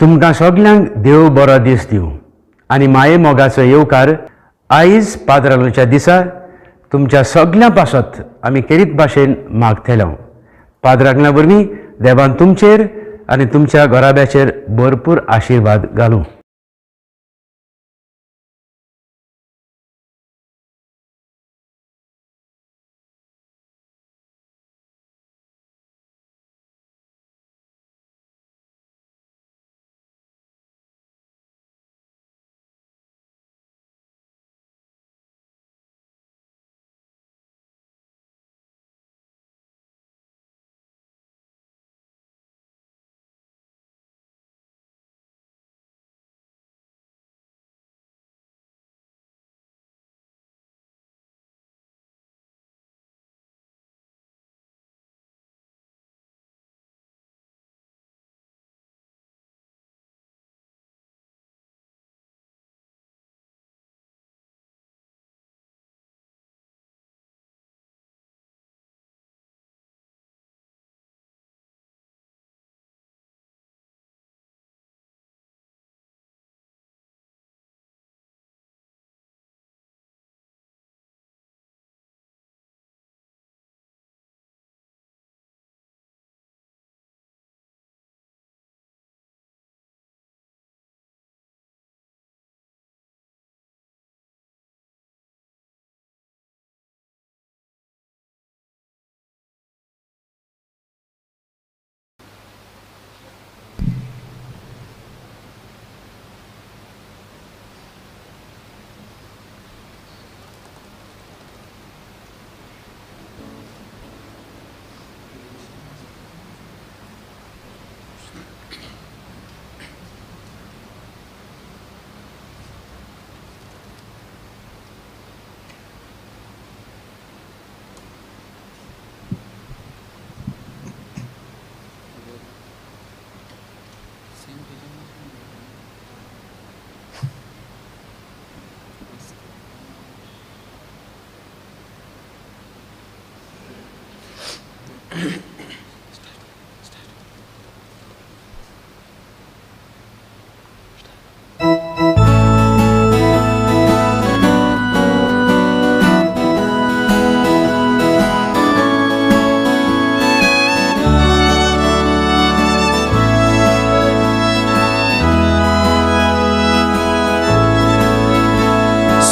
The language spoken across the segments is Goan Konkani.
तुमकां सगल्यांक देव बरो दीस दिवं आनी माये मोगाचो येवकार आयज पात्रालूच्या दिसा तुमच्या सगल्यां पासत आमी केरीत भाशेन मागतले. पाद्रागना वरवीं देवान तुमचेर आनी तुमच्या घराब्याचेर भरपूर आशिर्वाद घालूं.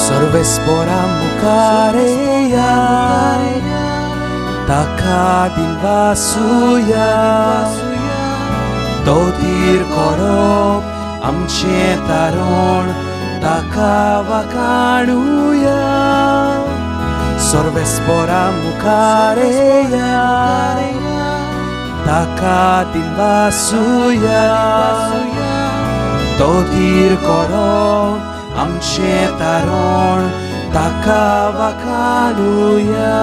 सर्वेस्पोरा मुखारेया ताका दिनवासुया तो धीर करप आमचें तारण ताका वाखाणुया. सर्वेस्पोरा मुखारेया ताका दिनवासुया तो धीर करप आमचें तारण ताका वाखाणुया.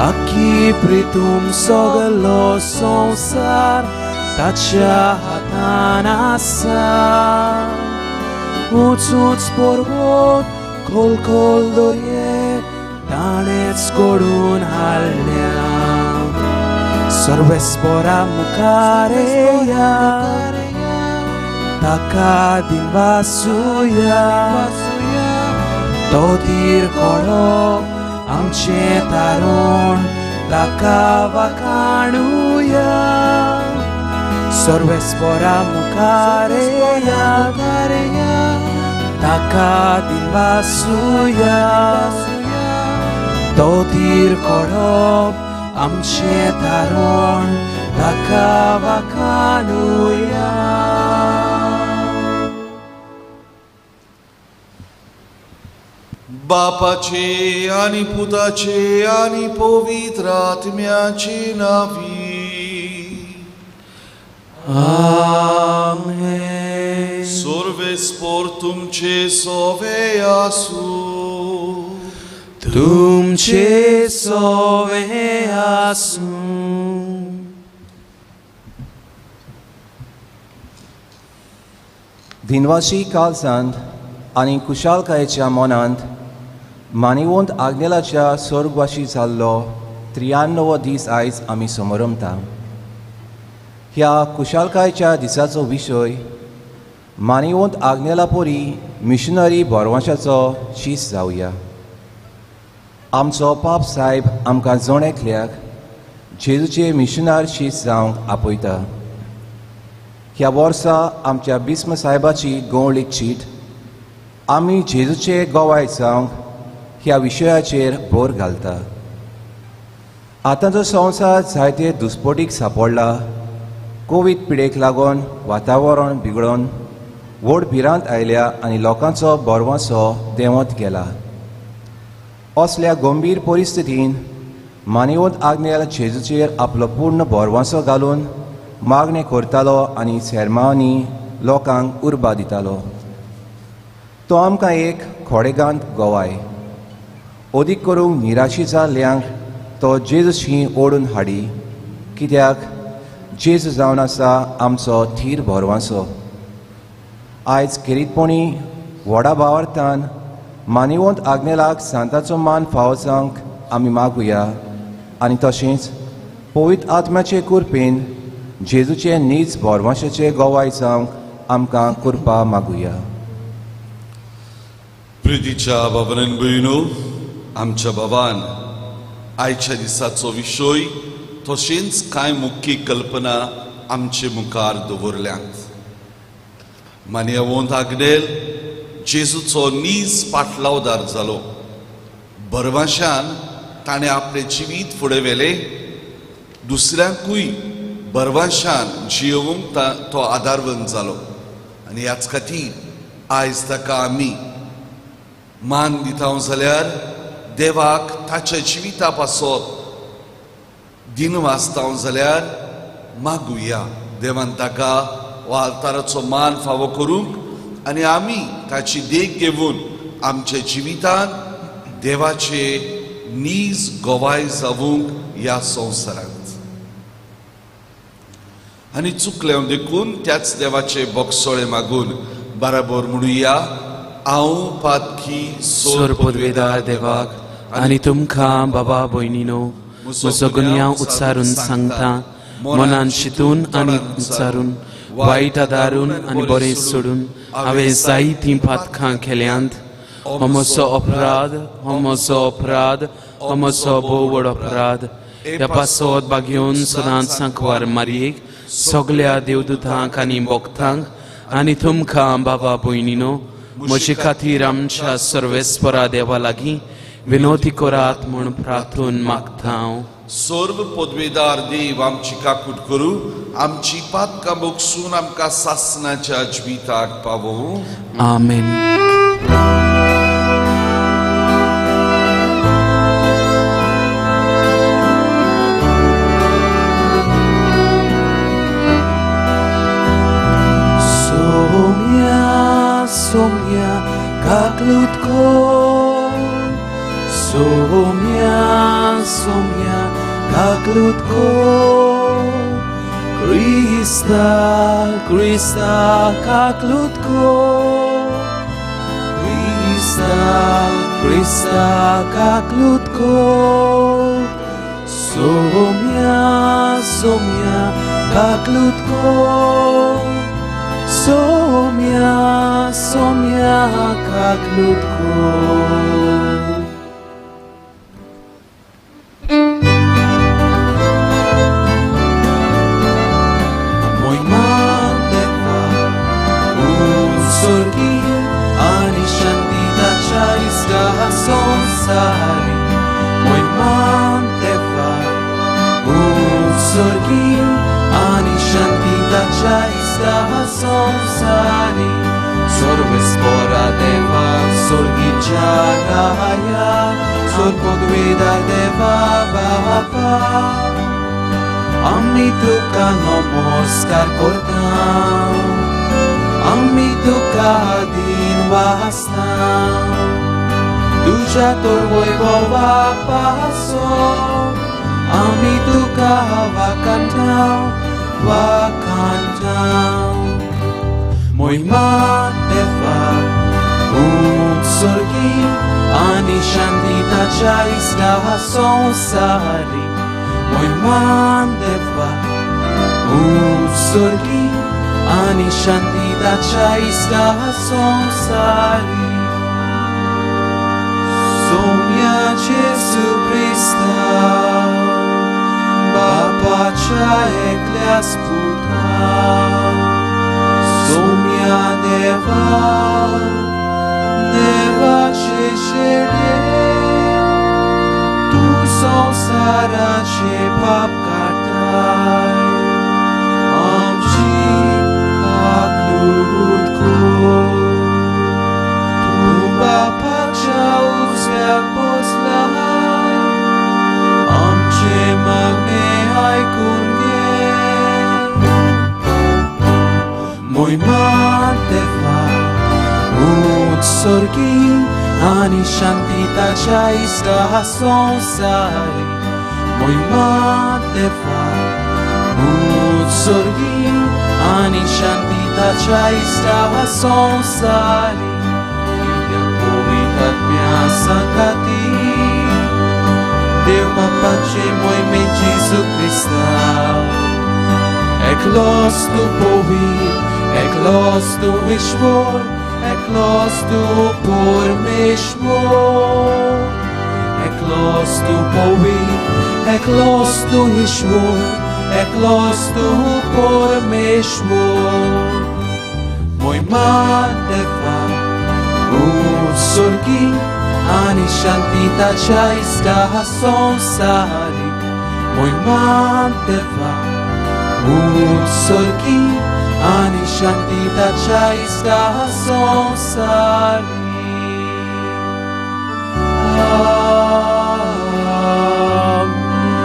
आखी प्रितूम सगलो संवसार ताच्या हातान आसा. ऊंच ऊंच पर्वत खोल खोल दर्ये ताणेच घडोवन हाडल्या. सर्वेस्पोरा मुखारेया ताका दिनवासुया तो धीर करप आमचें तारण ताका वाखाणुया. सर्वेस्पोरा मुखारेया ताका दिनवासुया तो धीर करप आमचें तारण ताका वाखाणुया. बापाचे आनी पुताचे आनी पवित्र आत्म्याचे नांवी आमेन. सर्वेस्पोर तुमचे सोवे आसूं. तुमचे सोवे आसूं. दिनवाशी काळजांत आनी कुशालकायेच्या मनांत मानिवंत आग्नेलाच्या स्वर्गवाशी जाल्लो 93वो दीस आयज आमी समरमता. ह्या कुशालकायच्या दिसाचो विशय मानिवंत आग्नेला पोरी मिशनरी भरवंशाचो शीस जावया. आमचो पाप साहेब आमकां जण एकल्याक जेजूचे मिशनार शीस जावंक आपयता. ह्या वर्सा आमच्या बिस्म साहेबाची गवळीक चीट आमी जेजूचे गोवाय जावंक ह्या विशयाचेर भर घालता. आतांचो संवसार जायते दुस्पोटीक सापडला. कोवीड पिडेक लागून वातावरण बिगडोन व्हड भिरांत आयल्या आनी लोकांचो भरवंसो देंवत गेला. असल्या गंभीर परिस्थितीन मानिवंत आग्नेल जेजूचेर आपलो पूर्ण भरवंसो घालून मागणें करतालो आनी सेर्मांनी लोकांक उर्बा दितालो. तो आमकां एक खोडेगांत गोवाय अदीक करूंक निराशी जाल्ल्यांक तो जेजूशी ओडून हाडी, कित्याक जेजू जावन आसा आमचो थीर भरवंसो. आयज खेरीतपणी व्हडा भावार्थान मानिवंत आग्नेलाक सांताचो मान फावो जावंक आमी मागुया आनी तशेंच पवित्र आत्म्याचे कृपेन जेजूचे नीज भरवंशाचे गोवाय जावंक आमकां कृपा मागुया. प्रितीच्या बाबान भयणो, आमच्या बाबान आयच्या दिसाचो विशय तशेंच कांय मुख्य कल्पना आमचे मुखार दवरल्यात. मानयवंत आग्नेल जेजूचो नीज पाटलावदार जालो. बरवाशान ताणें आपलें जिवीत फुडें व्हेलें. दुसऱ्यांकूय बरवाशान जियोवंक तो आदारवंत जालो आनी ह्याच खातीर आयज ताका आमी मान दिता जाल्यार देवाक ताच्या जिविता पासत दिन वाचता जाल्यार मागुया देवान ताका आल्ताराचो मान फावो करूंक आनी आमी ताची देख घेवन आमच्या जिवितांत देवाचे नीज गोवाय जावंक ह्या संवसारांत. आनी चुकलें देखून त्याच देवाचे बोगसोळे मागून बराबर म्हणुया, हांव पातकी सोर पदवेदार देवाक आनी तुमकां बाबा भयणीनो म्हजो गुन्यांव उच्चारून सांगता, मनान शितून आनी उच्चारून वायट आदारून आनी बरें सोडून हांवें जायतीं पातकां केल्यांत. हो म्हजो अपराध, हो म्हजो अपराध, हो म्हजो भोव व्हड अपराध. ह्या पासत बागेवन सदांच सांकवार मारयेक सगल्या देवदूतांक आनी भक्तांक आनी तुमकां बाबा भयणीनो म्हजे खातीर आमच्या सर्वेस्परा देवा लागीं विनोती करात म्हूण प्रार्थून मागता हांव. सर्व पदवेदार देव आमची काकूट करूं, आमची पातकां बोगसून आमकां सासनाच्या जिविताक पावोवं. आमेन. Somia, somia, kaklutko. Somia, somia, kaklutko. Krista, Krista, kaklutko. Krista, Krista, kaklutko. Somia, somia, kaklutko. Somia, somia, kaklutko. Moj mandeva unsorgi ani shandita chaiska sonsari. Moj mandeva unsorgi ani shandita chaiska sonsari. Sorvespora deva sorgi charaya sorpodveda deva baba. Ami tuka namaskar kortam, ami tuka din vastam. Tuja tor vaibhava paso, ami tuka vakantam, vakantam. Moima deva unsorgi ani shandita chaiska sonsari. Moiman deva उत्सर्गी आनी शांती ताच्या इश्टा संवसारी. सोम्या जेजू क्रिस्ता बापाच्या एकल्याच पुता, सोम्या देवा देवाचे चेडे, तूं संवसाराचे पाप काडटाय, आमची काकूट कर. तूं बापाच्या उजव्याक बसलाय, आमचे मागणे आयकून घे. मोहिमा देवा उत्सर्गी आनी शांती ताच्या इश्टा संवसारी. मोहिमा देवा उत्सर्गी आनी शांती ताच्या इश्टा संवसारी. त्या पवित्र आत्म्या सांगाती देव बापाचे मोहिमे जेजू क्रिस्ता, एकलोच तूं पवित्र, एकलोच तूं ईश्वर, एकलोच तूं परमेश्वर. एकलोच तूं पवित्र, एकलोच तूं ईश्वर, एकलोच तूं परमेश्वर. मोहिमा देवा उत्सर्गी आनी शांती ताच्या इश्टा संवसारी. मोहिमा देवा उत्सर्गी आनी शांती ताच्या इश्टा संवसारी.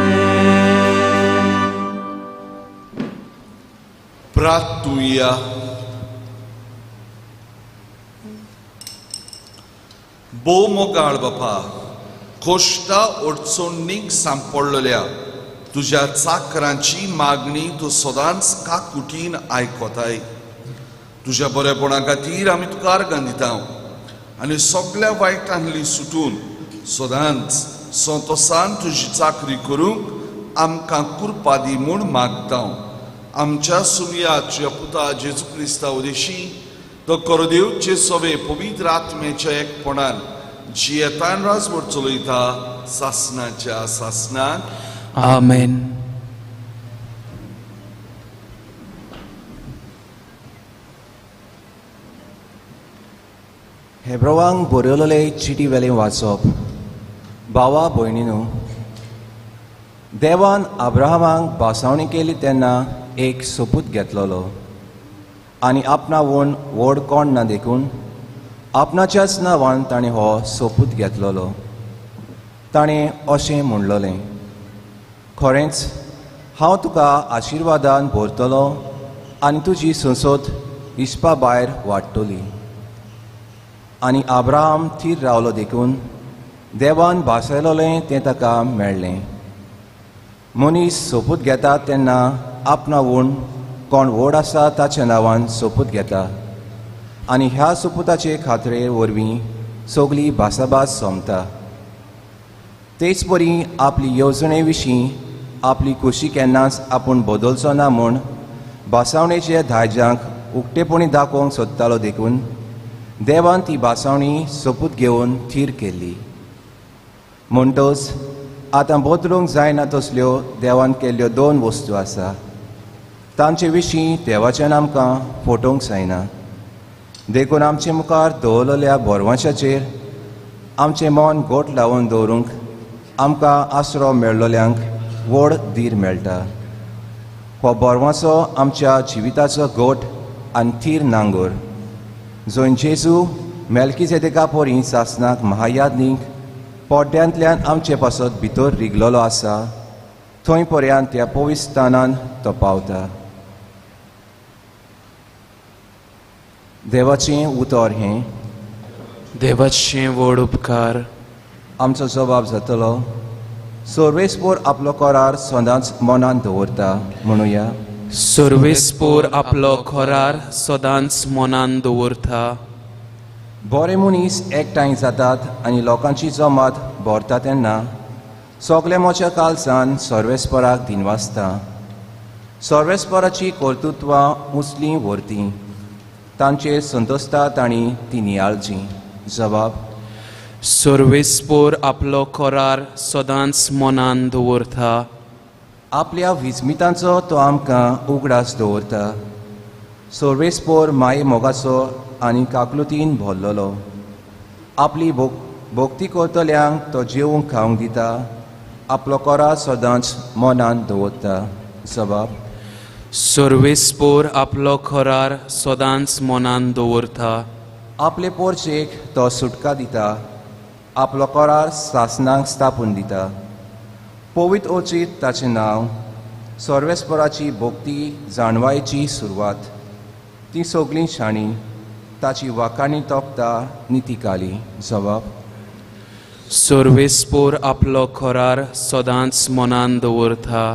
आमेन. प्रार्थुया. भोव मोगाळ बापा, कोश्टा अडचणीक सांपडलेल्या तुज्या चाकरांची मागणी तूं सदांच काकुटीन आयकताय. तुज्या बरेपणा खातीर आमी तुका आर्गां दिता आनी सगल्या वायटांतली सुटून सदांच संतोसान तुजी चाकरी करूंक आमकां कृपा दी म्हूण मागता. आमच्या सुमया तुज्या पुता जेजू क्रिस्ता उदेशी तो करोदेवचे सवे पवित्र आत्म्याच्या एकपणान जियेतान राजवट चलयता सासनाच्या सासनान. आमेन. हेब्रवांक बरयलेले चिटी वेलें वाचप. भावा भयणीनू, देवान अब्राहमाक भासावणी केली तेन्ना एक सोपूत घेतलेलो आनी आपणा वण व्हड कोण ना देखून आपणाच्याच नांवान ताणें हो सोपूत घेतलेलो. ताणें अशें म्हणलेलें, खरेंच हांव तुका आशिर्वादान भरतलो आनी तुजी संसद हिसपा भायर वाडटली. आनी अब्राहम थीर रावलो देखून देवान भासयलेलें तें ताका मेळ्ळें. मनीस सोपूत घेता तेन्ना आपणा वण कोण व्हड आसा ताच्या नांवान सोपूत घेता आनी ह्या सोपुताचे खात्रे वरवीं सगली भासाभास सोंपता. तेच परी आपली येवजणे विशीं आपली खुशी केन्नाच आपूण बदलचो ना म्हूण भासावणेच्या दायजांक उक्तेपणी दाखोवंक सोदतालो देखून देवान ती भासावणी सोपूत घेवन थीर केल्ली. म्हणटच आतां बदलूंक जायना तसल्यो देवान केल्ल्यो दोन वस्तू आसा, तांचे विशीं देवाच्यान आमकां फटोवंक जायना. देखून आमचे मुखार दवरलेल्या बोरवांशाचेर आमचें मन गोट लावन दवरूंक आमकां आसरो मेळ्ळल्यांक व्हड धीर मेळटा. हो बोरवांचो आमच्या जिविताचो गोट आनी थीर नांगोर, जंय जेजू मेल्कीजेदेका परी सासनाक महायादनीक पोड्ड्यांतल्यान आमचे पासत भितर रिगलेलो आसा, थंय पर्यंत त्या पवित्र तो पावता. देवाचें उतर हें. देवाचें व्हड उपकार. आमचो जबाब जातलो, सर्वेस्पोर आपलो करार सदांच मनांत दवरता. म्हणुया, सर्वेस्पोर आपलो करार सदांच मनांत दवरता. बरे मनीस एकठांय जातात आनी लोकांची जमात भरता तेन्ना सगळे म्हज्या कालसान सर्वेस्पराक दिनवासता. सर्वेस्पराची कर्तृत्वां उंचलीं व्हरतीं, तांचेर संतोसता तांणी ती नियाळची. जबाब. सर्वेस्पोर आपलो करार सदांच मनान दवरता. आपल्या विस्मितांचो तो आमकां उगडास दवरता. सर्वेस्पोर माये मोगाचो आनी काकलुतीन भरलेलो. आपली भक्ती करतल्यांक तो जेवंक खावंक दिता. आपलो करार सदांच मनान दवरता. जबाब. सर्वेस्पोर आपलो करार सदांच मनान दवरता. आपले पोरचेक तो सुटका दिता. आपलो करार सासनाक स्थापून दिता. पवित्र ओचीत ताचें नांव. सर्वेस्पराची भक्ती जाणवायेची सुरवात. ती सगळीं शाणी ताची वाखाणी तोपता नितिकाली. जबाब. सर्वेस्पोर आपलो करार सदांच मनान दवरता.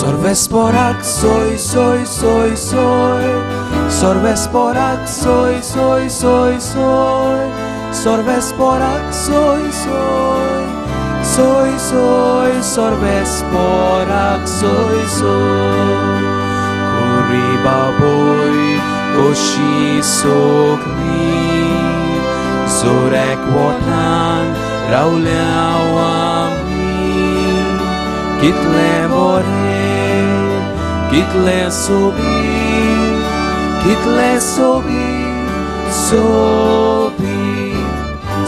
Sorvesporak soy soy soy soy, Sorvesporak soy soy soy soy, Sorvesporak soy soy soy soy, Sorvesporak soy soy. Kuribaboy koshi sokni, Zorek wotan rauleawami, Kitle bore, kitle sobi, sobi.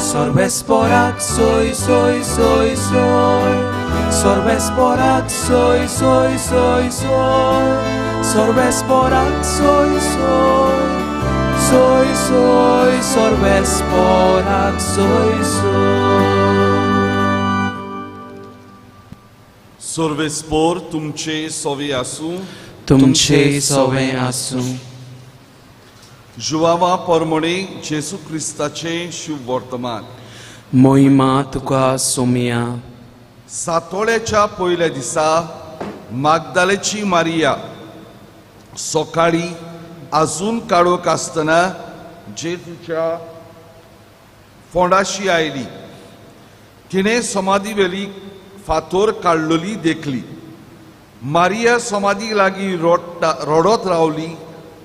Sorvesporak soy soy soy soy, Sorvesporak soy soy soy soy, Sorvesporak soy soy soy soy, Sorvesporak soy soy. सर्वेस्पोर तुमचे सोवे आसूं. तुमचे सोवे आसूं. जुवावा परमणे जेसू क्रिस्ताचे शुभ वर्तमान. मोहिमा तुका सोमिया. सातोळ्याच्या पयल्या दिसा मागदालेची मारिया सकाळी आजून काळोख आसतना जेजूच्या फोंडाशी आयली. तिणें समाधी वेली फातोर काडलोली देखली. मारिया समाधी लागीं रडत रावली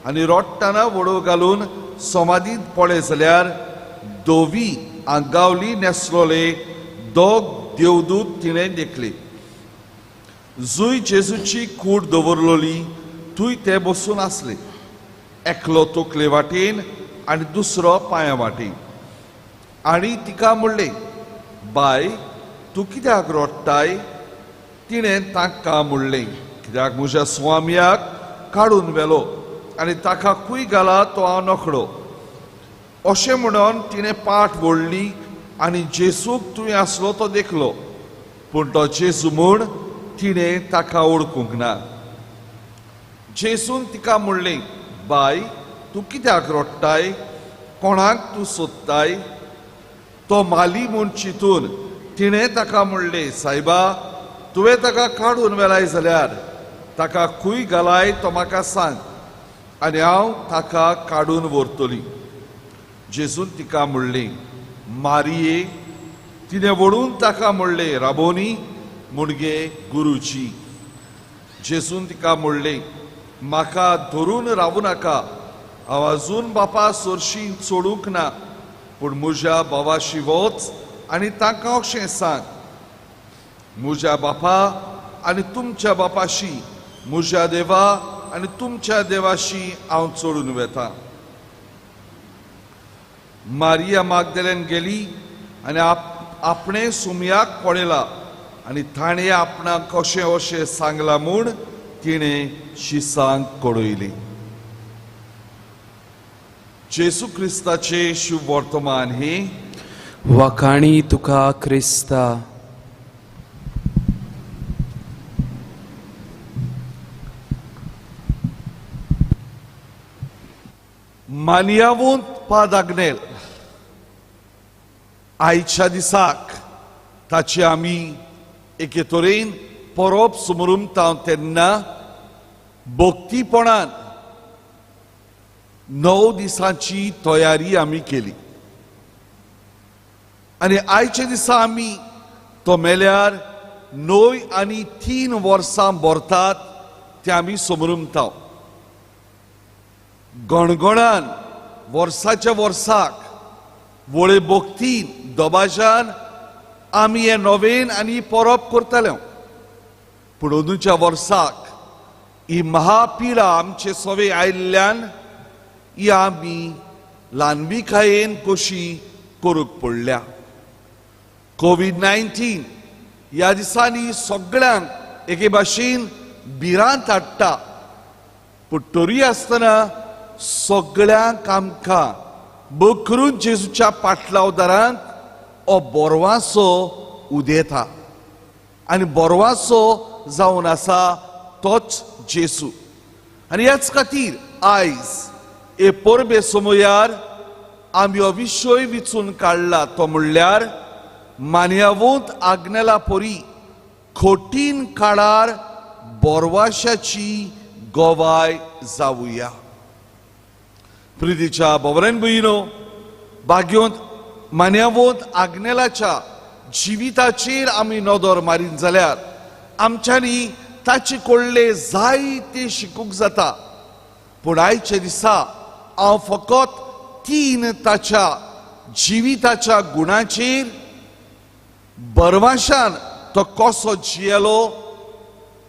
आनी रडटना वडो घालून समाधींत पळय जाल्यार धवी आंगावली नेसलोले दोग देवदूत तिणें देखले. जुंय जेजूची कूड दवरलोली थंय ते बसून आसले. एकलो तकले वाटेन आनी दुसरो पांया वाटेन. आनी तिका म्हणलें, बाय तूं कित्याक रडटाय? तिणें तांकां म्हणलें, कित्याक म्हज्या स्वाम्याक काडून व्हेलो आनी ताका खूंय घाला तो हांव नकळो. अशें म्हणून तिणें पाट वळ्ळी आनी जेसूक तुवें आसलो तो देखलो, पूण तो जेजू म्हूण तिणें ताका वळखूंक ना. जेजून तिका म्हणलें, बाय तूं कित्याक रडटाय? कोणाक तूं सोदताय? तो माली म्हूण चिंतून तिणें ताका म्हणलें, सायबा तुवें ताका काडून व्हेलाय जाल्यार ताका खूंय घालाय तो म्हाका सांग आनी हांव ताका काडून व्हरतली. जेजून तिका म्हणलें, मारिये. तिणें वळून ताका म्हणलें, राबोनी मुणगे गुरुजी. जेजून तिका म्हणलें, म्हाका धरून रावूं नाका, हांव आजून बापा सोरशी चडूंक ना, पूण म्हज्या भावाशी वच आनी तांकां अशें सांग, म्हज्या बापा आनी तुमच्या बापाशी, म्हज्या देवा आनी तुमच्या देवाशी हांव चडून वेता. मारिया मागदेल्यान गेली आनी आपणें सुमयाक पळयला आनी ताणें आपणाक कशें अशें सांगलां म्हूण तिणें शिसांक कळयली. जेजू क्रिस्ताचें शुभ वर्तमान हें. वाखाणी तुका क्रिस्ता. मानियावून पादाग्नेल आयच्या दिसाक ताची आमी एके तरेन परब सुमरुमता तेन्ना भक्तीपणान 9 दिसांची तयारी आमी केली आनी आयच्या दिसा आमी तो मेल्यार 9 आनी 3 वर्सां भरतात ते आमी समरुमता. गणगणान वर्साच्या वर्साक वळे भक्तीन दबाज्यान आमी हे नोवेन आनी परब करताले. पूण अंदूच्या वर्साक ही महापिडा आमचे सवे आयिल्ल्यान ही आमी ल्हानविकायेन कशी करूंक पडल्या. कोवीड-19 ह्या दिसांनी सगळ्यांक एके भाशेन भिरांत हाडटा, पूण तरी आसतना सगळ्यांक आमकां बकरून जेजूच्या पाटलावदारांत हो बोरवासो उदेता आनी बोरवासो जावन आसा तोच जेजू. आनी ह्याच खातीर आयज हे परबे समयार आमी हो विशय विचून काडला तो म्हणल्यार मान्यावंत आग्नेला परी खोटीन काळार बोरवाशाची गोवाय जावया. प्रितीच्या भोवरेन भयणो, भाग्योंत मान्यावंत आग्नेलाच्या जिविताचेर आमी नदर मारीन जाल्यार आमच्यांनी ताचे कडले जायते शिकूंक जाता. पूण आयच्या दिसा हांव फकत 3 ताच्या जिविताच्या गुणाचेर बरवाशान तो कसो जियेलो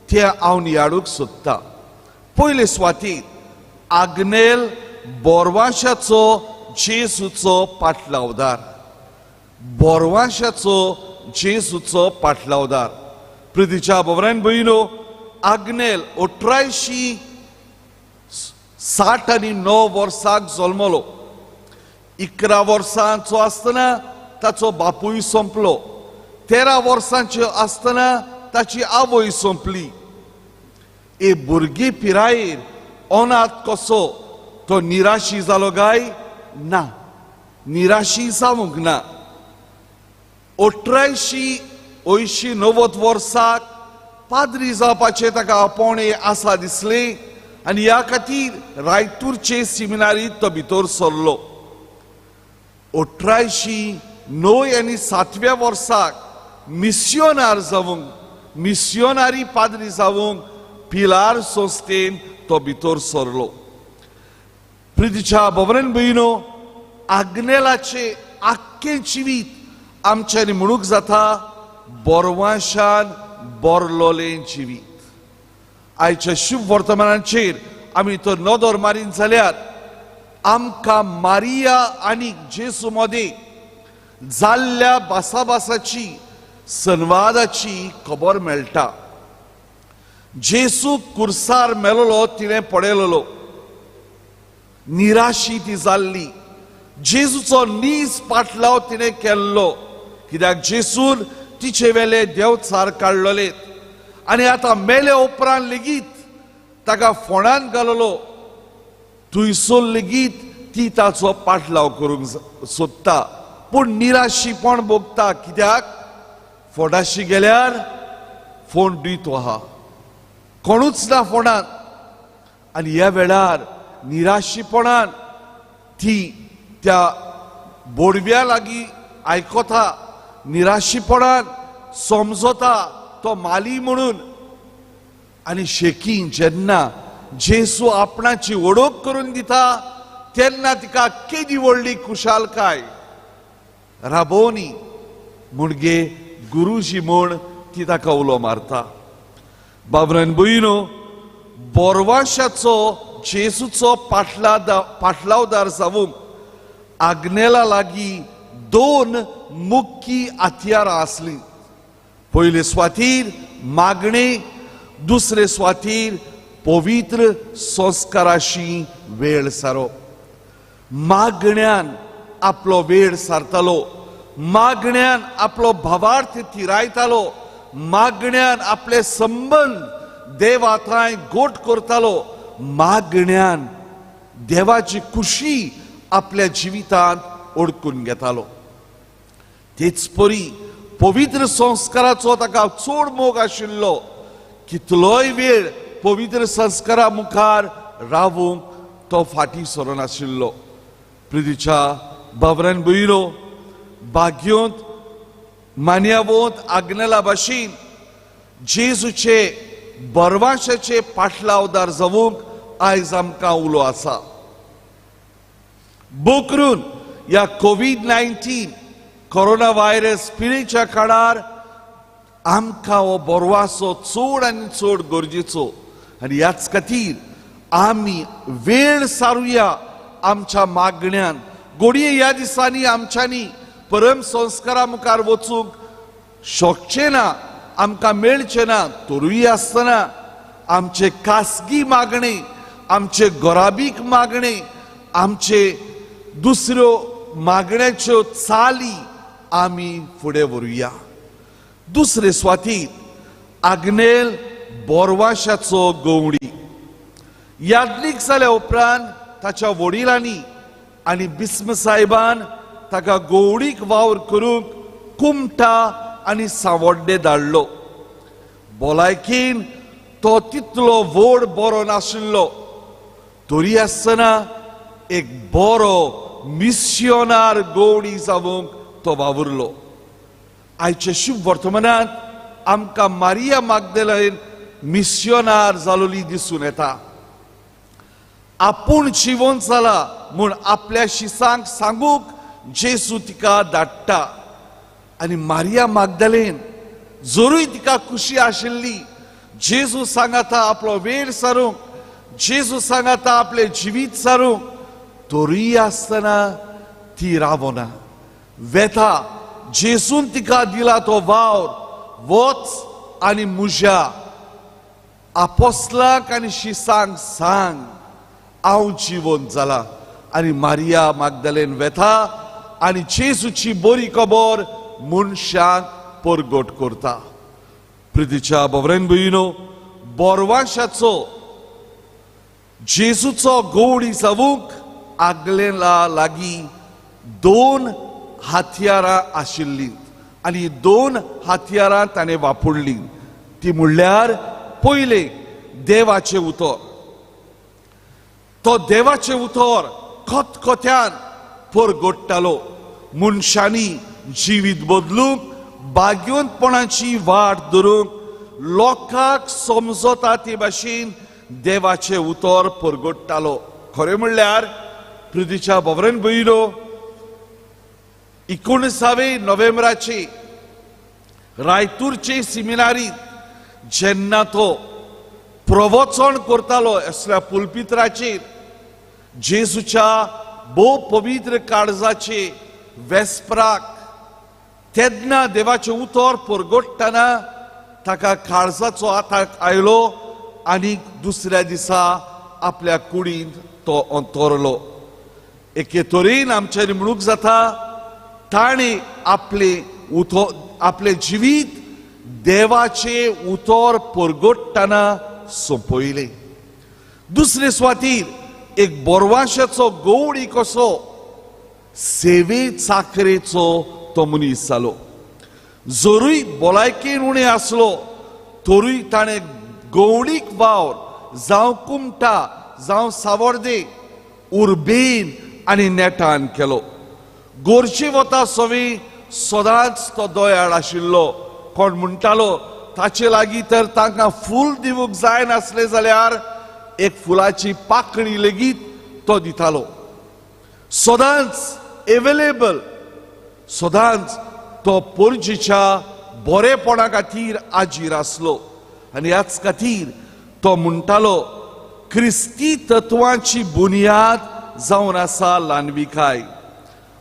ते हांव नियाळूंक सोदता. पयले सुवातेर आग्नेल बोरवाशाचो जेजूचो पाटलावदार, बोरवाशाचो जेजूचो पाटलावदार. प्रितीच्या भोवरान भयणो, आग्नेल 1869 वर्साक जल्मलो. 11 वर्सांचो आसतना ताचो बापूय सोंपलो. 13 वर्सांचो आसतना ताची आवय सोंपली. ए भुरगी पिरायेर अनाथ कसो तो निराशी जालो काय ना? निराशी जावंक ना. 1889 वर्साक पाद्री जावपाचें ताका आपोवणें आसा दिसलें आनी ह्या खातीर रायतूरचे सिमिनारींत तो भितर सरलो. 1809 आनी 7व्या वर्साक मिसियोनार जावंक, मिसियोनारी पाद्री जावंक पिलार संस्थेन तो भितर सरलो. प्रितीच्या भोवरेन भयणो, आग्नेलाचें आख्खें जिवीत आमच्यांनी म्हणूंक जाता बोरवाशान बोरलोलें जिवीत. आयच्या शुभ वर्तमानाचेर आमी तो नदर मारीन जाल्यार आमकां मारिया आनी जेजू मदें जाल्ल्या भासाभासाची संवादाची खबर मेळटा. जेजू कुर्सार मेलोलो तिणें पळयलेलो, निराशी ती जाल्ली. जेजूचो नीज पाटलाव तिणें केल्लो, कित्याक जेजून तिचे वेले देवचार काडलेले आनी आतां मेले उपरांत लेगीत ताका फोंडान घाललो. थंयसर लेगीत ती ताचो पाटलाव करूंक सोदता, पूण निराशीपण भोगता, कित्याक फोंडाशी गेल्यार फोंड दितो आहा, कोणूच ना फोंडान. आनी ह्या वेळार निराशीपणान ती त्या बोडव्या लागीं आयकता, निराशीपणान समजता तो माली म्हणून. आनी शेकीन जेन्ना जेजू आपणाची वळख करून दिता तेन्ना तिका केदी व्हडली खुशालकाय, राबोनी म्हणगे गुरुजी म्हूण ती ताका उलो मारता. बाबरान भयणो, बोरवाशाचो जेजूचो पाटलावदार जावंक आग्नेला लागीं 2 मुख्य हत्यारां आसलीं. पयले सुवातेर मागणें, दुसरे सुवातेर पवित्र संस्काराशी वेळ सारप. मागण्यान आपलो वेळ सारतालो, मागण्यान आपलो भावार्थ थिरायतालो, मागण्यान आपले संबंद देवा थंय गोट करतालो, मागण्यान देवाची खुशी आपल्या जिवितांत ओडकून घेतालो. तेच परी पवित्र संस्काराचो ताका चड मोग आशिल्लो. कितलोय वेळ पवित्र संस्कारा मुखार रावूंक तो फाटीं सरनाशिल्लो. प्रितीच्या बाबरान भयलो भाग्योंत मान्यावोंत आग्नेला भाशेन जेजूचे बरवाशाचे पाटलावदार जावंक आयज आमकां उलो आसा. बोकरून ह्या COVID-19 corona virus पिळेच्या काळार आमकां हो बरवासो चड आनी चड गरजेचो आनी ह्याच खातीर आमी वेळ सारुया आमच्या मागण्यान. घडये ह्या दिसांनी आमच्यांनी परम संस्कारा मुखार वचूंक शकचें ना, आमकां मेळचें ना, तरूय आसतना आमचे खासगी मागणे, आमचे गोराबीक मागणे, आमचे दुसऱ्यो मागण्याच्यो चाली आमी फुडें व्हरुया. दुसरे स्वातीत आग्नेल बोरवाशाचो गवडी. यादनीक जाल्या उपरांत ताच्या वडिलांनी आनी बिस्म साहेबान ताका गवडीक वावर करूंक कुमटा आनी सावड्डे धाडलो. भलायकेन तो तितलो व्हड बरो नाशिल्लो, तरी आसतना एक बरो मिसियोनार गवडी जावंक तो वावुरलो. आयच्या शुभ वर्तमानांत आमकां मारिया मागदेलान मिसियोनार जालोली दिसून येता. आपूण जिवन जाला म्हूण आपल्या शिसांक सांगूंक जेजू तिका धाडटा आनी मारिया मागदलेन जरूय तिका खुशी आशिल्ली जेजू सांगाता आपलो वेळ सारूंक, जेजू सांगाता आपलें जिवीत सारूंक, तरूय आसतना ती रावना वेता. जेजून तिका दिला तो वावर, वच आनी म्हज्या आपोस्लाक आनी शिसांक सांग हांव जिवन जाला. आनी मारिया मागदलेन वेता आनी जेजूची बरी खबर मनशांक परगट करता. प्रितीच्या बवरेन भयणो, बोरवाशाचो जेजूचो गवडी जावंक आगलेला लागीं दोन हत्यारां आशिल्लीं आनी दोन हत्यारां ताणें वापरलीं. ती म्हणल्यार पयलें देवाचें उतर. तो देवाचें उतर खतखत्यान परगट्टालो. मनशांनी जिवीत बदलूंक, भाग्यवंतपणाची वाट धरूंक लोकांक समजता ते भाशेन देवाचें उतर परगट्टालो. खरें म्हणल्यार प्रितीच्या बवरेन भयणो, 19 नोव्हेंबराचे रायतूरचे सिमिनारीत जेन्ना तो प्रवचन करतालो असल्या पुलपित्राचेर जेजूच्या भोव पवित्र काळजाचे वेस्पराक, तेन्ना देवाचें उतर परगट्टना ताका काळजाचो आताक आयलो आनी दुसऱ्या दिसा आपल्या कुडींत तो अंतरलो. एके तरेन आमच्यांनी म्हणूंक जाता ताणें आपलें जिवीत देवाचें उतर परगट्टना सोंपयलें. दुसरे सुवातीर एक बोरवाशाचो गवडी कसो सेवे चाकरेचो तो मनीस जालो. जरूय भलायकेन उणें आसलो तरूय ताणें गवडीक वावर जावं कुमटा जावं सावर्दे उर्बेन आनी नेटान केलो. गोरचे वता सवी सदांच तो दयाळ आशिल्लो. कोण म्हणटालो ताचे लागीं तर तांकां फूल दिवंक जायनासलें जाल्यार एक फुलाची पाकळी लेगीत तो दितालो. सदांच एवेलेबल, सदांच तो पोरजीच्या बरेपणा खातीर आजीर आसलो आनी ह्याच खातीर तो म्हणटालो क्रिस्ती तत्वांची बुन्याद जावन आसा ल्हानविकाय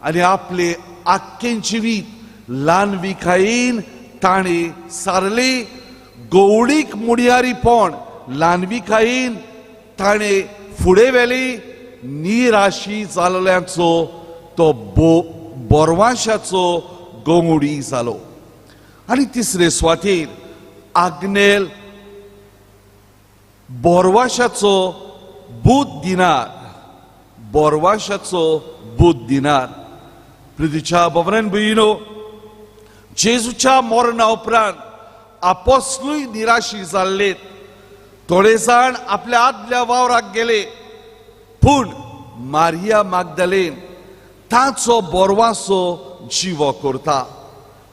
आनी आपले आख्खें जिवीत ल्हानविकायेन ताणें सारलें. गवडीक मुडयारीपण ल्हानविकायेन ताणें फुडें व्हेली. निराशी जाल्ल्याचो तो बोरवाशाचो गवडी जालो. आनी तिसरे सुवातेर आग्नेल बोरवाशाचो बूत दिनार, बोरवाशाचो बूत दिनार. प्रितीच्या भवनान भयणो, जेजूच्या मरणा उपरांत आपोस्लूय निराशी जाल्ले. थोडे जाण आपल्या आदल्या वावराक गेले, पूण मारिया मागदलेन ताचो बोरवासो जिवो करता.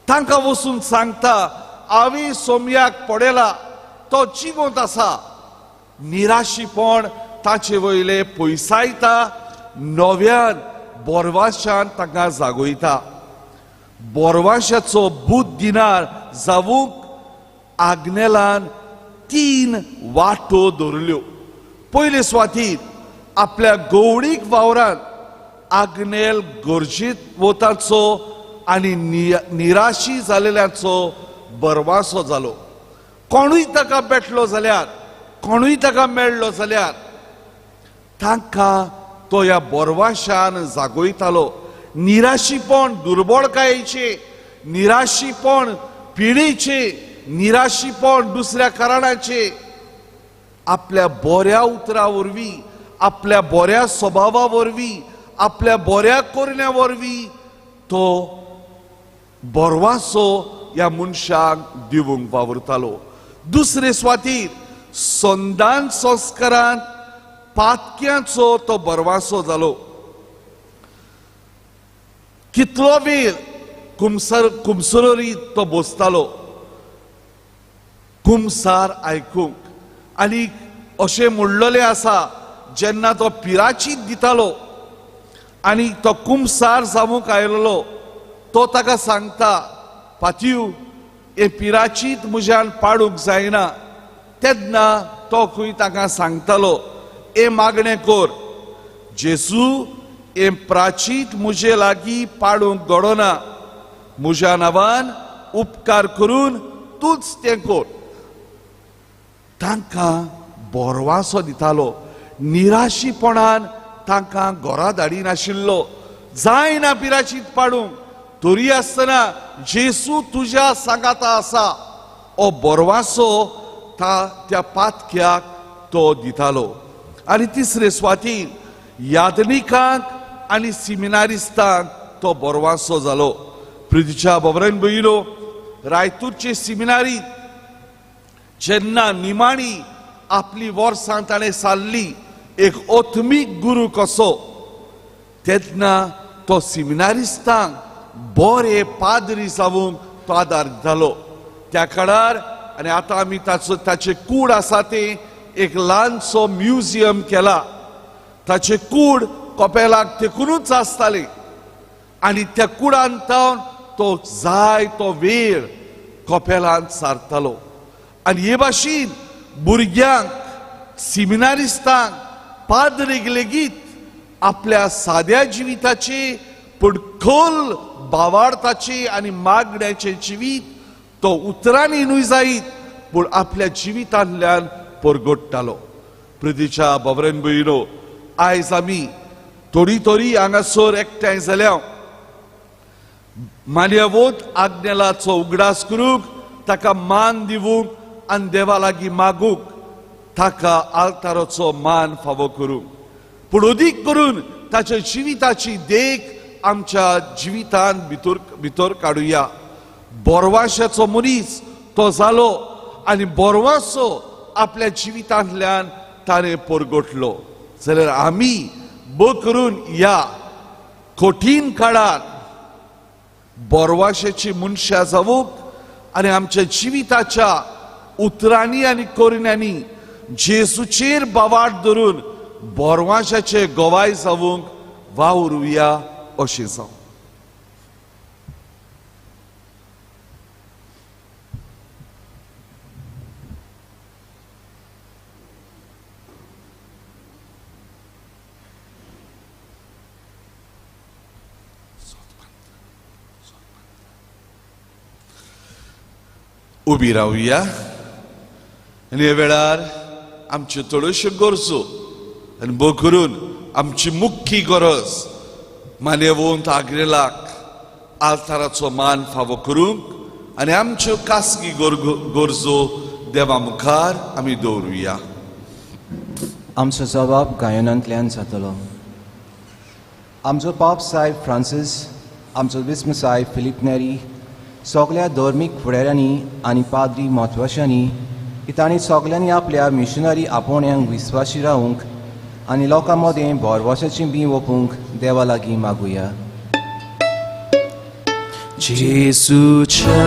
तांकां वचून सांगता हांवें सोमयाक पडयला, तो जिवंत आसा. निराशीपण ताचे वयले पयसायता, नव्यान बोरवाशान तांकां जागयता. बोरवाशाचो बूत दिनार जावूंक आग्नेलान 3 वाटो दवरल्यो. पयले सुवातीर आपल्या गवळीक वावरान आग्नेल गरजेत वताचो आनी निराशी जालेल्याचो बरवासो जालो. कोणूय ताका भेटलो जाल्यार, कोणूय ताका मेळ्ळो जाल्यार तांकां तो ह्या बोरवाशान जागयतालो. निराशीपण दुर्बळकायेचें, निराशीपण पिडेचें, निराशीपण दुसऱ्या कारणाचें आपल्या बऱ्या उतरा वरवीं, आपल्या बऱ्या स्वभावा वरवीं, आपल्या बऱ्या करण्या वरवीं तो बोरवासो ह्या मनशाक दिवंक वावुरतालो. दुसरे सुवातीर संदान संस्कारान पातक्यांचो तो बरवासो जालो. कितलो वेळ कुमसरोरी तो बसतालो कुमसार आयकूंक. आनी अशें म्हणलेलें आसा, जेन्ना तो पिराचीत दितालो आनी तो कुमसार जावंक आयलो, तो ताका सांगता, पातयू हें पिराचीत म्हज्यान पाडूंक जायना. तेन्ना तो खंय ताका सांगतालो, हें मागणें कर, जेजू हें प्राचीत म्हजे लागीं पाडूंक घडना, म्हज्या नांवान उपकार करून तूंच तें कर. तांकां बोरवासो दितालो. निराशीपणान तांकां घरा धाडिनाशिल्लो. जायना पिराचीत पाडूंक, तरी आसतना जेजू तुज्या सांगाता आसा हो बोरवासो त्या पातक्याक तो दितालो. आनी तिसरे सुवातीर यादनिकांक आनी सिमिनारिस्तांक तो बोरवासो जालो. प्रितीच्या बाबरान भयलो, रायतूरचे सिमिनारीत जेन्ना निमाणी आपली वर्सां ताणें सारली एक आत्मीक गुरू कसो, तेन्ना तो सिमिनारिस्तांक बरे पाद्री जावंक तो आदार दितालो त्या काळार. आनी आतां आमी ताचो ताचे कूड आसा तें एक ल्हानसो म्युझियम केला. ताचे कूड कपेलाक तेकुनूच आसतालें आनी त्या कुडान तावन तो जाय तो वेळ कपेलांत सारतालो. आनी हे भाशेन भुरग्यांक, सिमिनारिस्तांक, पाद्रीक लेगीत आपल्या साद्या जिविताचे पूण खोल भावार्थाचे आनी मागण्याचे जिवीत तो उतरांनी न्हय जायत पूण आपल्या जिवितांतल्यान परगट्टालो. प्रितीच्या बाबरेन भयणो, आयज आमी थोडी थोडी हांगासर एकठांय जाल्या मान्यवत आग्नेलाचो उगडास करूंक, ताका मान दिवंक आनी देवा लागीं मागूंक, ताका आल्ताराचो मान फावो करूंक. पूण अदीक करून ताच्या जिविताची देख आमच्या जिवितान भितर भितर काडुया. बोरवाशाचो मनीस तो जालो आनी बोरवासो आपल्या जिवितांतल्यान ताणें परगटलो. जाल्यार आमी ब करून ह्या कठीण काळार बोरवाशाची मनशां जावंक आनी आमच्या जिविताच्या उतरांनी आनी करण्यांनी जेजूचेर बावाट धरून बोरवाशाचे गवाय जावंक वावरुया अशें जावं. उबी रावया आनी ह्या वेळार आमच्यो थोड्योश्यो गरजो आनी भो करून आमची मुख्य गरज मान्यवंत आग्रेलाक आल्ताराचो मान फावो करूंक आनी आमच्यो खासगी गरजो देवा मुखार आमी दवरुया. आमचो जबाब गायनांतल्यान जातलो. आमचो पाप साहेब फ्रांसीस, आमचो विस्म साहेब फिलीप नेरी, सगळ्या धर्मीक फुडाऱ्यांनी आनी पाद्री म्हत्वाशांनी की तांणी सगल्यांनी आपल्या मिशनरी आपोवण्यांक विस्वाशी रावूंक आनी लोकां मदीं भरवंसाचीं बीं ओपूंक देवा लागीं मागुया. जेजूच्या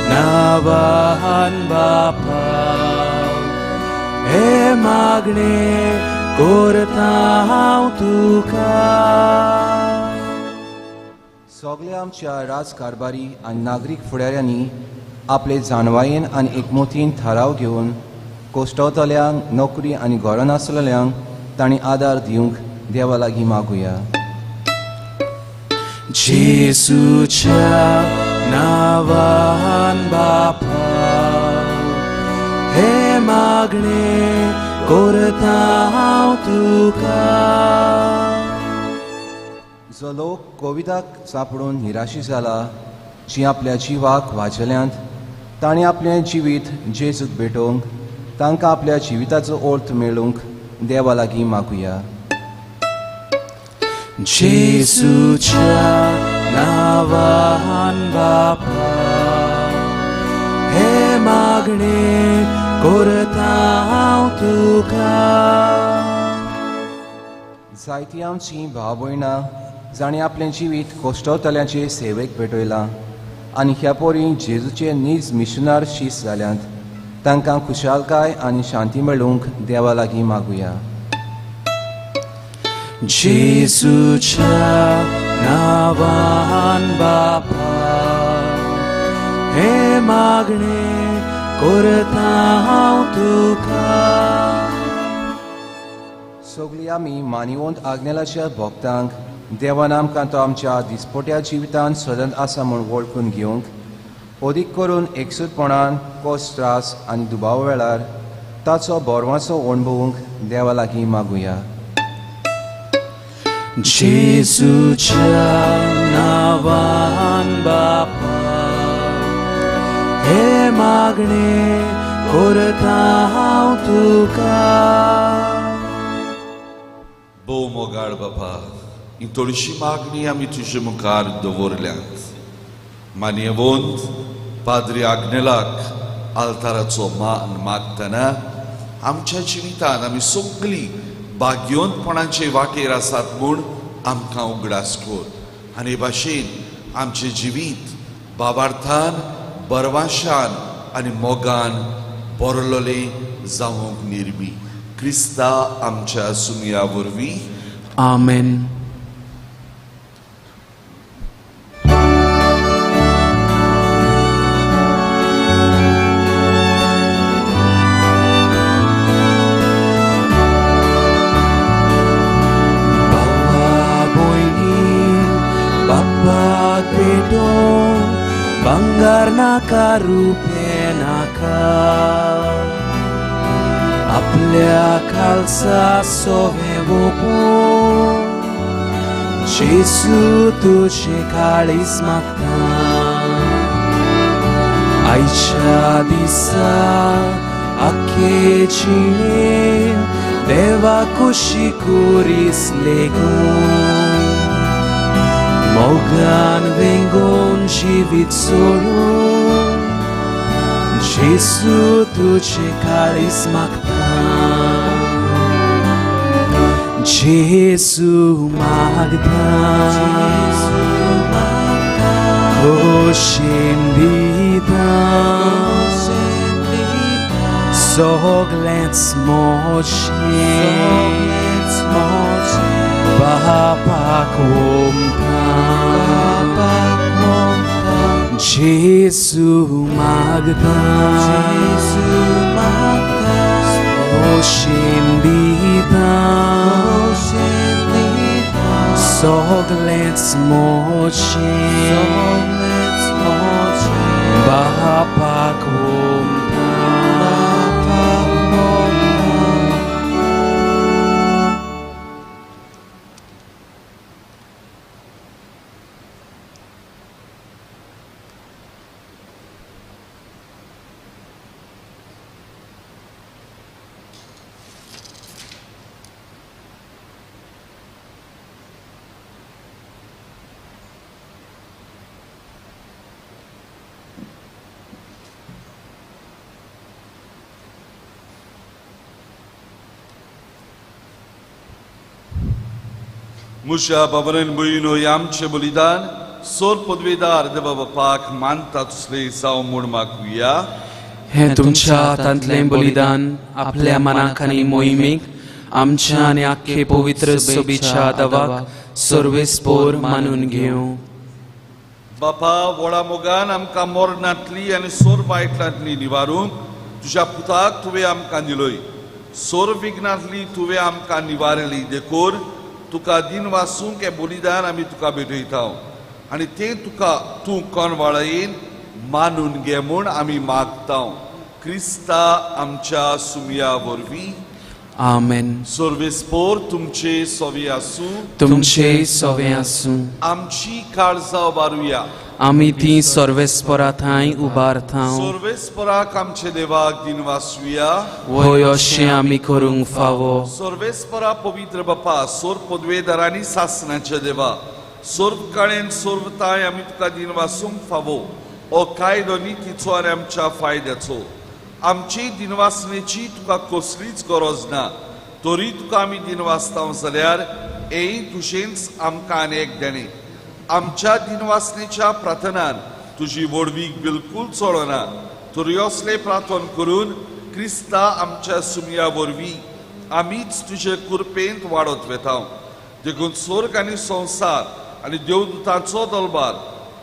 नांवान बापा हे मागणें करता हांव तुका. सगल्या आमच्या राजकारभारी आनी नागरीक फुडाऱ्यांनी आपले जाणवायेन आनी एकमतीन थाराव घेवन कोश्टवतल्यांक, नोकरी आनी घरां नासलेल्यांक तांणी आदार दिवंक देवा लागीं मागुया. जेजूच्या नांवान बापा हे मागणें करता हांव तुका. जो लोक कोविदाक सांपडून निराशी जाला, जी आपल्या जिवाक वाजल्यांत, तांणी आपलें जिवीत जेजूक भेटोवंक, तांकां आपल्या जिविताचो अर्थ मेळूंक देवा लागीं मागुया. जेजूच्या नांवान बापा हे मागणें करता हांव तुका. जायतीं आमचीं भाव भयणां जांणी आपलें जिवीत कोश्टवतल्यांचे सेवेक भेटयलां आनी ह्या पोरी जेजूचे नीज मिशनार शीस जाल्यांत, तांकां खुशालकाय आनी शांती मेळूंक देवा लागीं मागुया. जेजूच्या नांवान बापा हे मागणें करता हांव तुका. सगळीं आमी मानिवंत आग्नेलाच्या भक्तांक देवान आमकां तो आमच्या दिसपट्या जिवितांत सदांच आसा म्हूण वळखून घेवंक, अदीक करून एकसूरपणान कश्ट, त्रास आनी दुबाव वेळार ताचो बरवाचो अणभवूंक देवा लागीं मागुया. जेजूच्या नांवान बापा हे मागणें करता हांव तुका. भोव मोगाळ बापा, ही थोडीशी मागणी आमी तुजे मुखार दवरल्यात. मान्यवंत पाद्री आग्नेलाक आल्ताराचो मान मागतना आमच्या जिवितांत आमी सगळीं भाग्यवंतपणाचे वाटेर आसात म्हूण आमकां उगडास कर आनी भाशेन आमचें जिवीत बाबार्थान, बरवाशान आनी मोगान बरलोलें जावंक निर्मी. क्रिस्ता आमच्या सुमया वरवीं. आमेन. भांगार नाका, रुपें नाका, आपल्या खालसा सोवें वोपून जेजू तुजें काळीज मागता. आयच्या दिसा आख्खे जिणेन देवा कुशीक उरीस लेगून मोगान वेंगोवन जिवीत सोडून जेजू तुजें काळीज मागता. जेजू मागता, खोशेन दिता, सगळेंच मोजें बापाक ओंपता. जेजू मागता, खोशेन दिता, सगळेंच मोजें बापाक ओंपता. मुशा बाबरेन भयणो आमचें बलिदान सोर पदवेदार देवा बापाक मानता तसलें जावं म्हूण मागुया. हें तुमच्या हातांतलें बलिदान आपल्या मनाक आनी मोहिमेक आमच्या आनी आख्खे पवित्र सोबीच्या दवाक सर्वेस्पोर मानून घेवं. बापा व्हडा मोगान आमकां मरणांतली आनी सोर वायटलांतली निवारूंक तुज्या पुताक तुवें आमकां दिलोय. सोर विघ्नांतली तुवें आमकां निवारली देखून तुका दिन वासूंक हें बलिदान आमी तुका भेटयता आनी तें तुका तूं कोण वाळयेन मानून घे म्हूण आमी मागता. क्रिस्ता आमच्या सुमया वरवीं. आमेन. सर्वेस्पोर तुमचे सोवे आसूं. तुमचे सोवे आसूं. आमची काळजां उबारुया. आमी ती सर्वेस्पोरा थंय उबारता. सर्वेस्पोराक आमचे देवाक दिन वासुया. वय अशें आमी करूंक फावो. सर्वेस्पोरा पवित्र बापा सोर पदवेदारांनी सासणाचे देवा सोर्व काळेन सोर्वताय आमी तुका दिन वासूंक फावो. ओ कायदो नितीचो आनी आमच्या फायद्याचो. आमची दिनवासनेची तुका कसलीच गरज ना तरी तुका आमी दिनवासता जाल्यार एय तुजेंच आमकां आनी एक देणें. आमच्या दिनवासनेच्या प्रार्थनान तुजी व्हडवीक बिलकूल चलना तरी असलें प्रार्थन करून क्रिस्ता आमच्या सुमया वरवीं आमीच तुजे कुरपेंत वाडत वेता. देखून स्वर्ग आनी संवसार आनी देवदूतांचो दलबार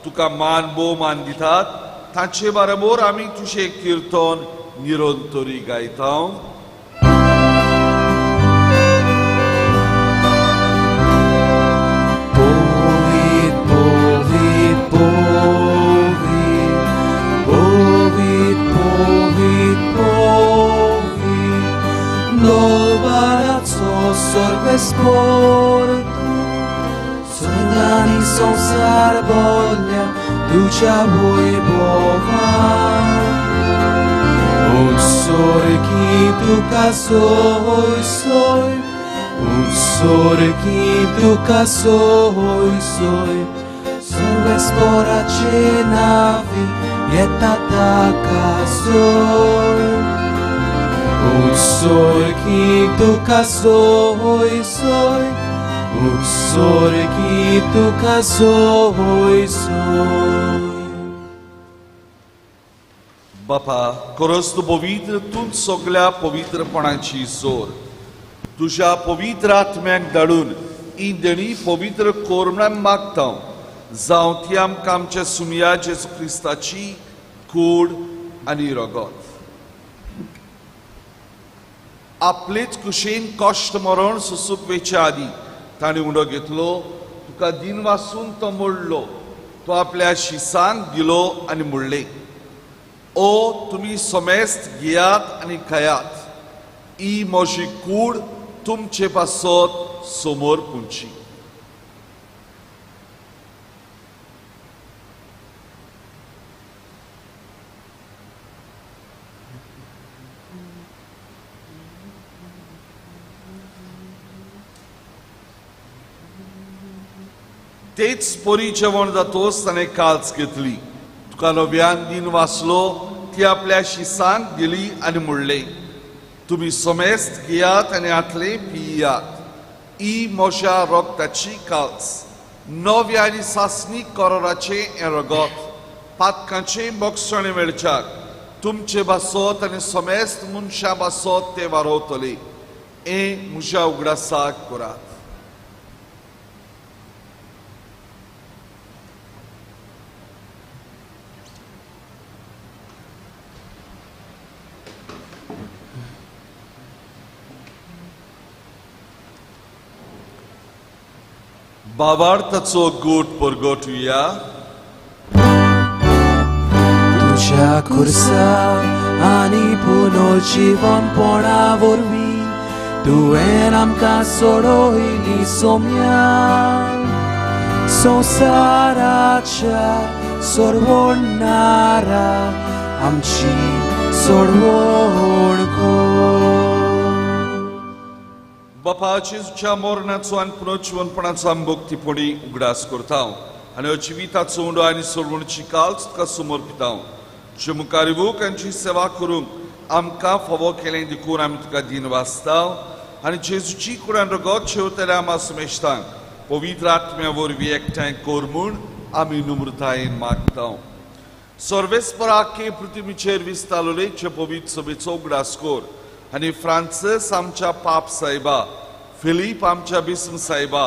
तुका मान भोवमान दितात. तांचे बरोबर आमी तुजें किर्तन निरंतरी गायता. पवित्र पवित्र पवित्र पवित्र पवित्र दलबाराचो सर्वेस्पोर तूं स्वर्ग आनी संवसार भरल्या तुज्या वैभवान. उत्सर्गी तुका सोय सोय उत्सर्गी तुका सोय सोय सर्वेस्पोराचे नावी येता ताका सोय. उत्सर्गी तुका सोय सोय उत्सर्गी तुका सोय सोय. बापा खरोच तूं पवित्र तूं सगल्या पवित्रपणाची जोर. तुज्या पवित्र आत्म्याक धाडून ही देणी पवित्र कर म्हूण आमी मागता. जावं ती आमकां आमच्या सुमया जेजू क्रिस्ताची कूड आनी रगत. आपलेच कुशीन कश्ट मरण सोसूंक वेच्या आदीं ताणें उंडो घेतलो तुका दिन वासून तो मोडलो तो आपल्या शिसांक दिलो आनी म्हणलें, ओ तुमी समेस्त घेयात आनी खायात. ही म्हजी कूड तुमचे पासत समोर पुंची. तेच परी जेवण जातोच ताणें काल्च घेतली तुका नव्यान दिन वाचलो ती आपल्या शिसांक दिली आनी म्हणलें, तुमी समेस्त घेयात आनी हातले पियात. ही म्हज्या रगताची काल्च नव्या आनी सासणी कराराचें हें रगत पातकांचें बक्षण मेळच्याक तुमचे बासत आनी समेस्त मनशां बासत तें वारोवतले. हें म्हज्या उगडासाक करात. बाबार्थाचो गोट परगटुया. तुज्या खुर्सा आनी पुनर्जीवनपणा वरवीं तुवें आमकां सोडयली सोम्या. संवसाराच्या सोडवणारा आमची सोडवण कर. बापा जेजूच्या मरणाचो आनी पुनर्जीवनपणाचो आमी भक्तीपणी उगडास करता आनी जिविताचो उंडो आनी सोडवणची काल्च तुका समर्पिता. जे मुखार येवंक आनी सेवा करूंक आमकां फावो केलें देखून आमी तुका दिन वाचता आनी जेजूची कुडान रगत शेवतल्या आमा समेश्तांक पवित्र आत्म्या वरवीं एकठांय कर म्हूण आमी नम्रतायेन मागता. सर्वेस्पराके पृथ्वीचेर विस्तारलेचे पवित्र सभेचो उगडास कर आनी फ्रांसीस आमच्या पाप साहेबा, फिलीप आमच्या बिस्म साहेबा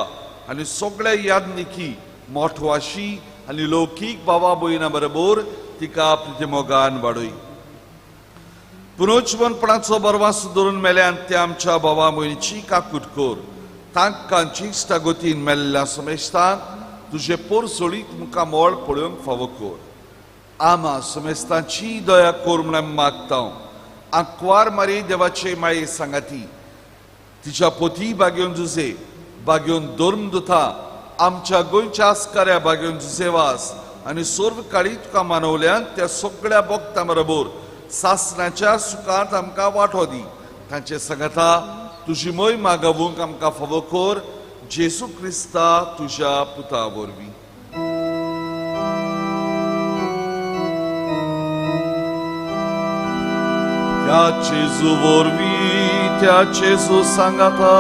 आनी सगळ्या यादनिकी मोठवाशी आनी लौकीक बाबा भयणा बरोबर तिका प्रितीमोगान वाडय. पुनर्जीवनपणाचो बरवास धरून मेल्यान त्या आमच्या बाबा भयणीची काकूट कर. तांकां इश्टा गतीन मेल्ल्या समेस्तांक तुजे पोरसोळीत मुखार मोळ पळोवंक फावो कर. आमा समेस्तांची दया कर म्हूण आमी मागता. आंकवार मारी देवाचे माये सांगाती तिच्या पोती बागेवन जुजे बागेवन धर्मदुता आमच्या गोंयच्या आस्काऱ्या बागेवन जुजेवास आनी सर्व काळी तुका मानवल्यान त्या सगळ्या भक्तां बरोबर सासणाच्या सुखांत आमकां वांटो दी. तांचे सांगाता तुजी मोय मागोवंक आमकां फावो कर जेजू क्रिस्ता तुज्या पुता वरवीं. त्या जेजू वरवीं, त्या जेजू सांगाता,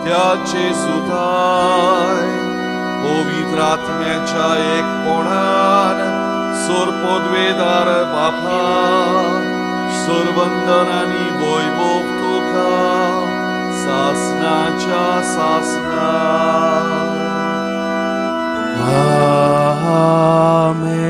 त्या जेजू थाय पवित्र आत्म्याच्या एकपणान सर्वपदवेदार बापा सर्वंदन आनी वैभव तुका सासनाच्या सासना. आमेन.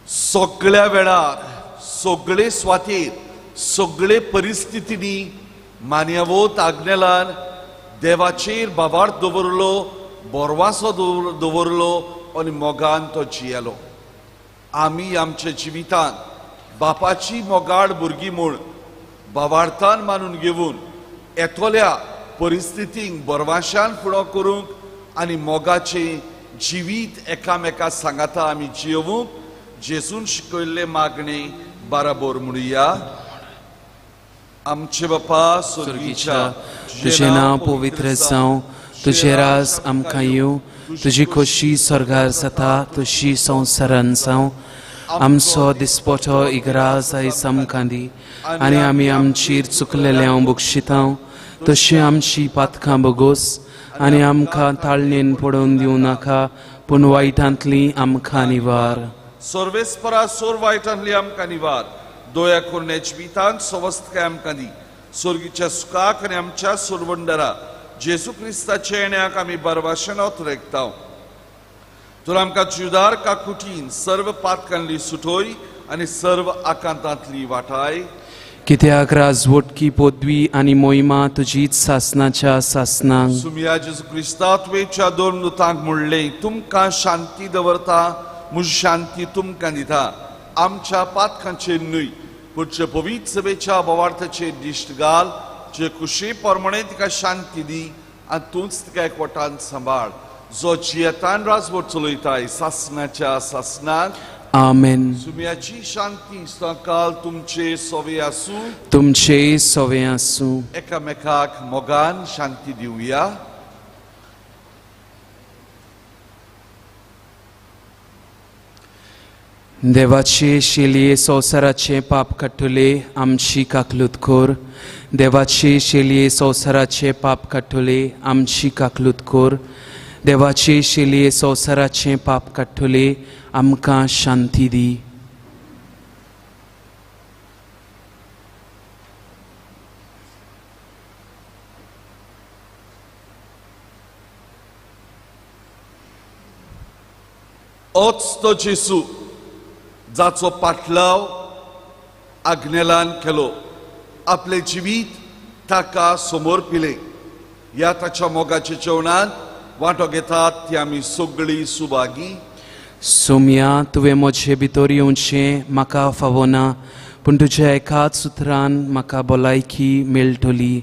सगळ्या वेळार, सगळे स्वातीर, सगळे परिस्थितींनी मान्यवत आग्नेलान देवाचेर बाबार दवरलो, बोरवासो दवरलो आनी मोगान तो जियेलो. आमी आमच्या जिवितांत बापाची मोगाळ भुरगीं म्हूण बाबार्थान मानून घेवन येतल्या परिस्थितींक बरवाशान फुडो करूंक आनी मोगाचें जिवीत एकामेका सांगाता आमी जियोवंक जेजून शिकयल्ले मागणे बराबर म्हणुया. आमचे बापा स्वर्गीच्या, तुजें नांव पवित्र जावं, तुजें राज आमकां येवं, तुजी खोशी स्वर्गार जाता तशी संवसारान जावं. आमचो दिसपटो इगराज आयज आमकां दी आनी आमी आमचेर चुकलेल्यांव बक्षितांव तशी आमची पातकां बगोस आनी आमकां ताळणेन पडोवन दिवं नाका पूण वायटांतली आमकां निवार. सर्वेस्परा सोर वायटांतली आमकां निवार. दया करून जिवितांत सवस्तकाय आमकां दी. स्वर्गीच्या सुखाक आनी आमच्या सोरवंडरा जेजू क्रिस्ताच्या येण्याक आमी बरवाशेन ओतरेकता. तर आमकां जुदार काकुटीन सर्व पातकांतली सुटोय आनी सर्व आकांतांतली वाटाय. कित्याक राजवटकी पदवी आनी मोहिमा तुजीच सासनाच्या सासनांक. सुमिया जेजू क्रिस्ता तुवेच्या दोन दुतांक म्हणलें, तुमकां शांती दवरता, म्हजी शांती तुमकां दिता. आमच्या पातकांचेर न्हय पूण पवित्र सभेच्या बोवार्थाचेर दिश्ट घाल, जे खुशी प्रमाणे तिका शांती दी आनी तूंच तिका एकवटान सांबाळ, जो जियेतान राजवट चलयताय सासनाच्या सासनाक. आमेन. सुम्याची शांती सकाळ तुमचे सोवे आसूं, तुमचे सोवे आसूं. एकामेकाक मोगान शांती दिवया. देवाचे शेलये संवसाराचे पाप काडटले आमची काकलूत कर. देवाचे शेलये संवसाराचे पाप काडटले आमची काकलूत कर. देवाचे शेलये संवसाराचे पाप काडटले आमकां शांती दी. ओच तो जेसू जाचो पाटलाव आग्नेलान केलो, आपले जिवीत ताका समोर पिले. ह्या ताच्या मोगाच्या जेवणान वांटो घेतात ती आमी सगळी सुभागी. सोम्या, तुवें म्हजे भितर येवचें म्हाका फावना, पूण तुज्या एकाच उतरान म्हाका भलायकी मेळटली.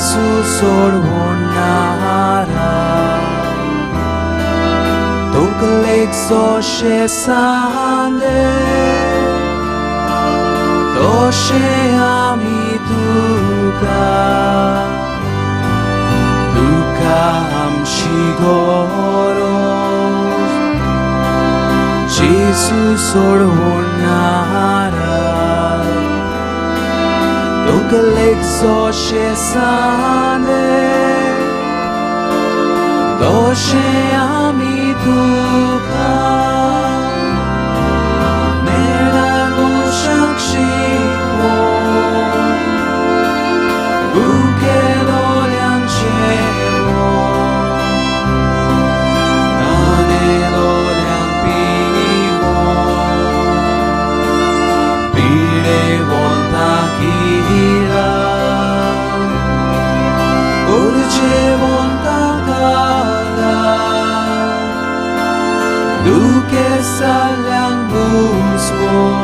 जेजू सोडवणारा तकलेक जोशें सांगलें तशें आमी तुका तुका आमची गरज जेजू सोडवणारा तकलेक जोशें सांगलें तशें आमी तुका मेळ्ळार मनशाक शिकोवन भुकेलोल्यांक जेवण तानेलोल्यांक पिवोन पिडेवंताक इलाज गरजेवंताक आदार दुखेसाल्यांक बुजवण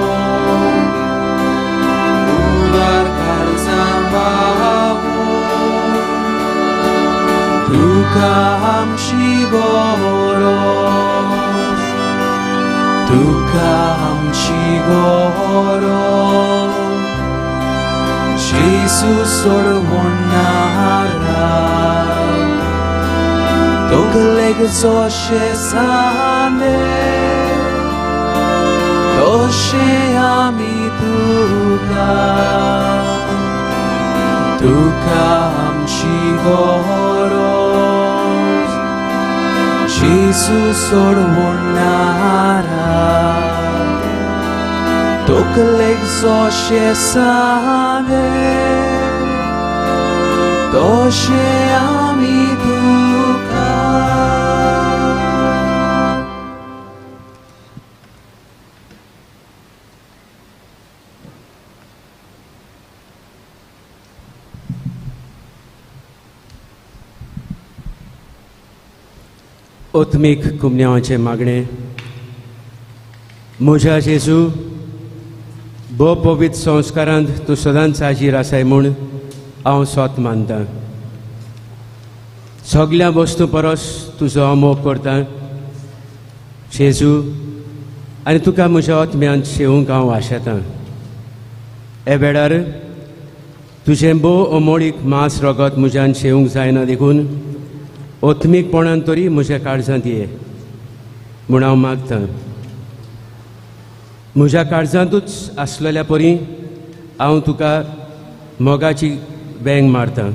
उदार काळजां पावोवन तुका आमची गरज तुका आमची गरज जेजू सोडवणारा तकलेक जोशें सांगलें तशें आमी तुका तुका आमची गरज जेजू सोडवणारा तकलेक जोशें सांगलें तशें आमी तुका. आत्मीक कुमन्यांवाचें मागणें. म्हज्या जेजू, भोव पवित्र संस्कारांत तूं सदांच हाजीर आसाय म्हूण हांव सोत मानतां. सगल्या वस्तू परस तुजो हांव मोग करतां जेजू, आनी तुका म्हज्या आत्म्यांत शेवूंक हांव आशेतां. हे वेळार तुजें भोव अमोळीक मांस रगत म्हज्यान शेवूंक जायना देखून आत्मीकपणान तरी म्हज्या काळजांत ये म्हूण हांव मागतां. म्हज्या काळजांतूच आसलेल्या परी हांव तुका मोगाची वेंग मारतां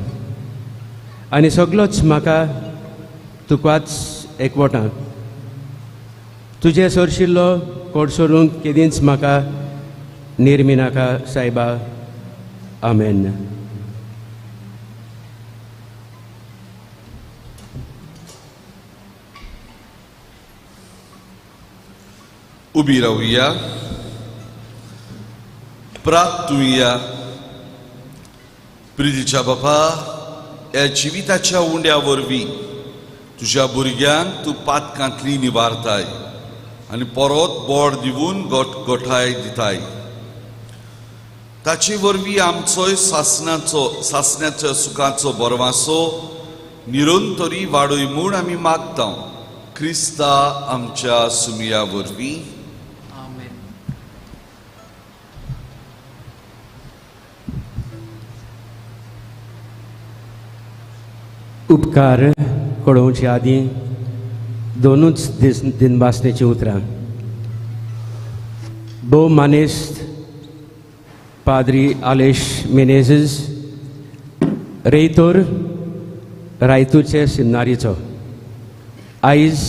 आनी सगलोच म्हाका तुकाच एकवटां. तुजें सरशिल्लो कोडसोरूंक केदींच म्हाका निर्मिनाका सायबा. आमेन. उबी रावया, प्रार्थुया. प्रितीच्या बापा, ह्या जिविताच्या उंड्या वरवीं तुज्या भुरग्यांक तूं पातकांतली निवारताय आनी परत बोड दिवन गोठाय दिताय. ताचे वरवीं आमचोय सासणाचो सासण्याच्या सुखाचो बरवासो निरंतरी वाडय म्हूण आमी मागता क्रिस्ता आमच्या सुमिया वरवीं. आमेन. उपकार कळोवचे आदीं दोनूच दीस दिनभासणेचीं उतरां. भोव मानेस्त पाद्री आलेश मिनेझीस, रेयतोर रायतूरचे सिमनारीचो, आयज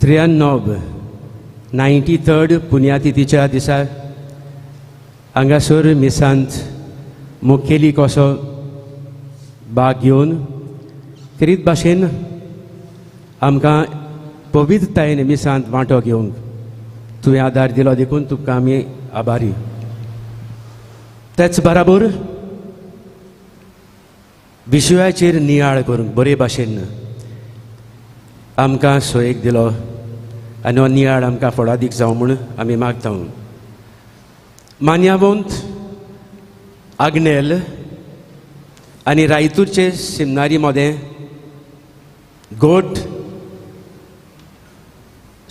93 93rd पुण्यातिथीच्या दिसा हांगासर मिसांत मुखेली कसो भाग घेवन करीत भाशेन आमकां पवित्रतायेन मिसांत वांटो घेवंक तुवें आदार दिलो देखून तुमकां आमी आभारी. तेच बराबर विशयाचेर नियाळ करूंक बरे भाशेन आमकां सोयेक दिलो आनी हो नियाळ आमकां फळादीक जावं म्हूण आमी मागता. मान्यावंत आग्नेल आनी रायतूरचे सिमनारी मदें गोट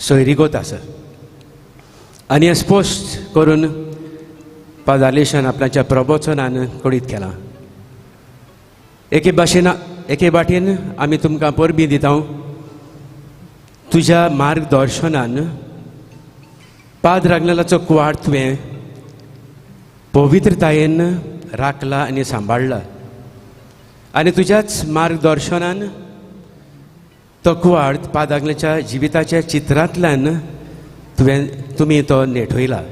सोयरीगोत आसा आनी हें स्पश्ट करून पादालेशान आपल्याच्या प्रवचनान कळीत केलां. एके भाशेन एके वाटेन आमी तुमकां परबीं दिता, तुज्या मार्गदर्शनान पाद्र आग्नेलाचो कुवाड तुवें पवित्रतायेन राखला आनी सांबाळ्ळा आनी तुज्याच मार्गदर्शनान तो कुवाड पाद्र आग्नेलाच्या जिविताच्या चित्रांतल्यान तुवें तुमी तो नेठयला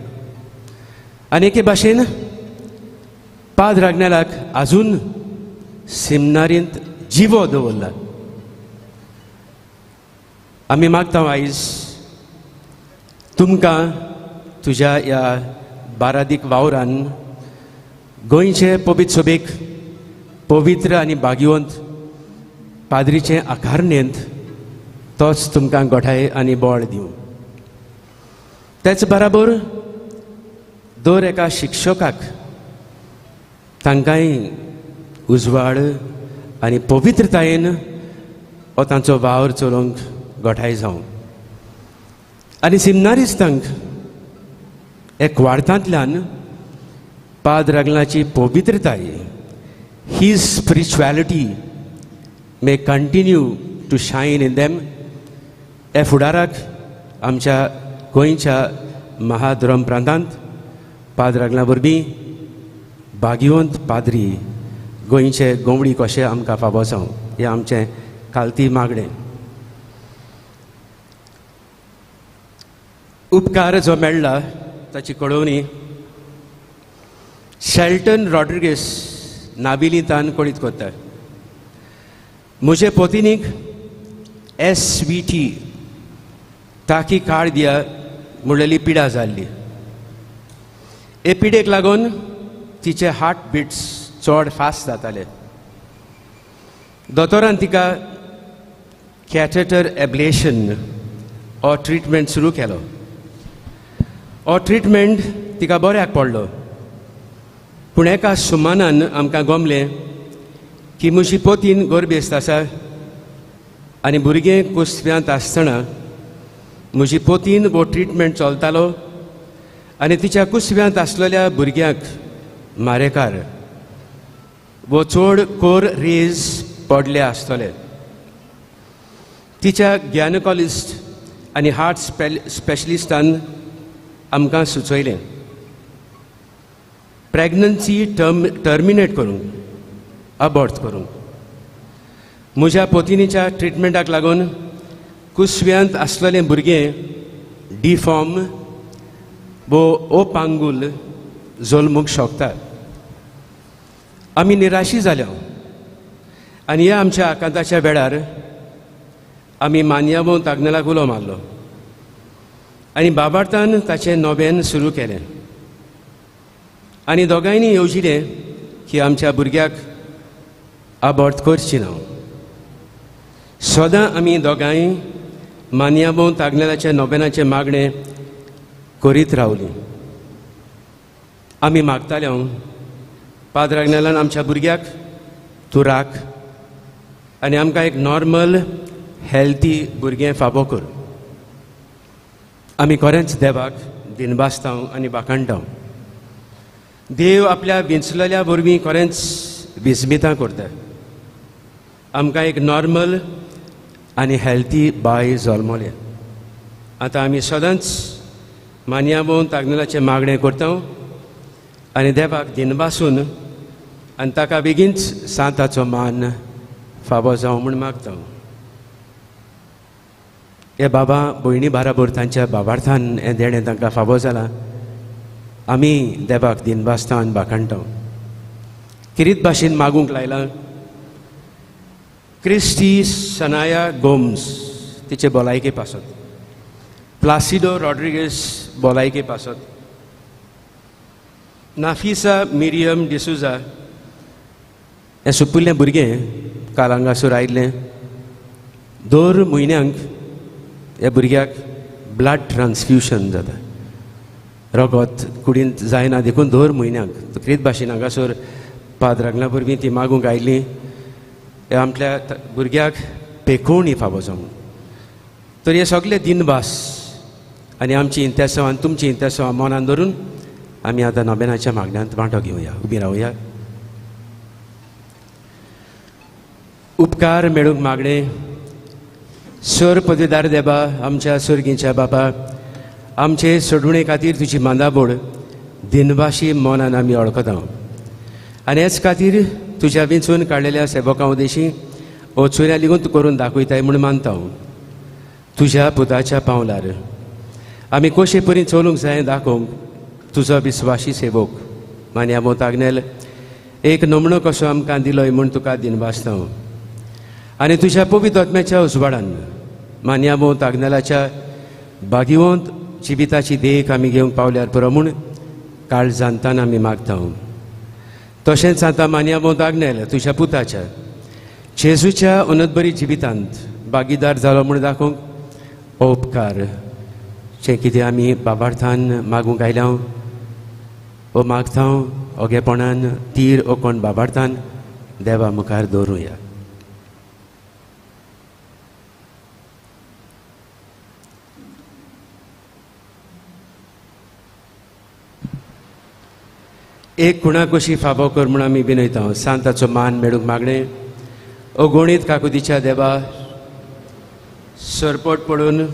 आनी एके भाशेन पाद्र आग्नेलाक आजून सिमनारींत जिवो दवरला. आमी मागता आयज तुमकां तुज्या ह्या बारादीक वावरान गोंयचे पवित्र सभेक पवित्र आनी भाग्यवंत पाद्रीचे आकारणेंत तोच तुमकां गोठाय आनी बळ दिवं. तेच बराबर दर एका शिक्षकाक तांकांय उजवाड आनी पवित्रतायेन हो तांचो वावर चलोवंक गोठाय जावं आनी सिमनारिस्तांक एक वार्तांतल्यान पाद्र आग्नेलाची पवित्रताय, his spirituality may continue to shine in them. हे फुडाराक आमच्या गोंयच्या महाधर्म प्रांतांत पाद्र आग्नेला वरवीं भाग्यवंत पाद्री गोंयचे गोंवडी कशें आमकां फावो जावं हें आमचें खालती मागणें. उपकार जो मेळ्ळा ताची कळोवणी शेल्टन रॉड्रिगेस नाबिलींतान कळीत करता. म्हजे पोतिनीक एस वी टी ताकी काळ दिया म्हणलेली पिडा जाल्ली. हे पिडेक लागून तिचे हार्ट बिट्स चड फास्ट जाताले. दोतोरान तिका कॅथेटर एब्लेशन हो ट्रिटमेंट सुरू केलो. हो ट्रिटमेंट तिका बऱ्याक पडलो, पूण एका सुमानान आमकां गमलें की म्हजी पोतीन गर्भेस्त आसा आनी भुरगें कुसव्यांत आसतना म्हजी पोतीन हो ट्रिटमेंट चलतालो आनी तिच्या कुसव्यांत आसलेल्या भुरग्यांक मारेकार वो चड कोर रेज पडले आसतले. तिच्या ग्यानकॉलिस्ट आनी हार्ट स्पेशलिस्टान आमकां सुचयलें प्रेग्नन्सी टर्मिनेट करूंक, अबॉर्ट करूंक. म्हज्या पोतिनीच्या ट्रिटमेंटाक लागून कुसव्यांत आसलेलें भुरगें डिफॉर्म वो ओपांगूल जल्मूंक शकता. आमी निराशी जाल्या आनी ह्या आमच्या आकांताच्या वेळार आमी मान्यावंत आग्नेलाक उलो मारलो आनी बाबार्थान ताचें नोवेन सुरू केलें आनी दोगांयनी येवजिलें की आमच्या भुरग्याक अबॉर्ट करची ना. सदां आमी दोगांय मान्यावंत आग्नेलाच्या नोवेनाचें मागणें करीत रावलीं. आमी मागताले पाद्र आग्नेलान आमच्या भुरग्याक तूं राख आनी आमकां एक नॉर्मल हेल्थी भुरगें फावो कर. आमी खरेंच देवाक दिनभासताव आनी वाखाणटाव. देव आपल्या विंचलेल्या वरवीं खरेंच विस्मितां करता. आमकां एक नॉर्मल आनी हेल्थी बाय जल्मलें. आतां आमी सदांच मान्यावंत आग्नेलाचें मागणें करता आनी देवाक दिनभासून आनी ताका बेगीनच सांताचो मान फावो जावं म्हूण मागता. हे बाबा भयणी बाराबर तांच्या बाबार्थान हें देणें तांकां फावो जालां. आमी देवाक दिनभासता आनी बाखाणटा. किरीत भाशेन मागूंक लायलां क्रिस्टी सनाया गोम्स तिचे भलायके पासत, प्लासिडो रॉड्रिगेस भलायके पासत, नाफिसा मिरियम डिसुजा हें सुपुल्लें भुरगें काल हांगासर आयिल्लें. दर म्हयन्यांक ह्या भुरग्याक ब्लड ट्रान्सफ्युजन जाता, रगत कुडींत जायना देखून दर म्हयन्याक क्रीत भाशेन हांगासर पाद्रागला वरवीं ती मागूंक आयलीं आमच्या भुरग्याक पेखोवणी फावो जावं. तर हे सगळे दिनभास आनी आमची इंतेसांव आनी तुमची इंतेसांव मनान धरून आमी आतां नोबेनाच्या मागण्यांत वांटो घेवया. उबी रावया. उपकार मेळूंक मागणें. सर पदवीदार देवा, आमच्या सर्गीच्या बापा, आमचे सोडवणे खातीर तुजी मांदाबोड दिनभाशी मनान आमी वळखता आनी हेच खातीर तुज्या विंचून काडलेल्या सेवकां उदेशी ओ चुऱ्या लिगून करून दाखयताय म्हूण मानता. तुज्या पुताच्या पावलार आमी कशे परी चलूंक जाय दाखोवंक तुजो विस्वाशी सेवक मान्या मोताग्नेल एक नमणो कसो आमकां दिलोय म्हूण तुका दिनभासता. आनी तुज्या पवित्र आत्म्याच्या उजवाडान मान्या मोताग्नेलाच्या भागिवंत जिविताची देख आमी घेवंक पावल्यार पुरो म्हूण काळजांतान आमी मागता. तशेंच आतां मान्या मोताग्नेल तुज्या पुताच्या जेजूच्या अनंतबरी जिवितांत भागीदार जालो म्हूण दाखोवंक उपकार जें कितें आमी बाबार्थान मागूंक आयल्या ओ मागता ओगेपणान तीर ओ कोण बाबार्थान देवा मुखार दवरुया. एक खुणा कशी फावो कर म्हूण आमी विनयता. सांताचो मान मेळूंक मागणें. अगणीत काकुतीच्या देवा, सरपट पडून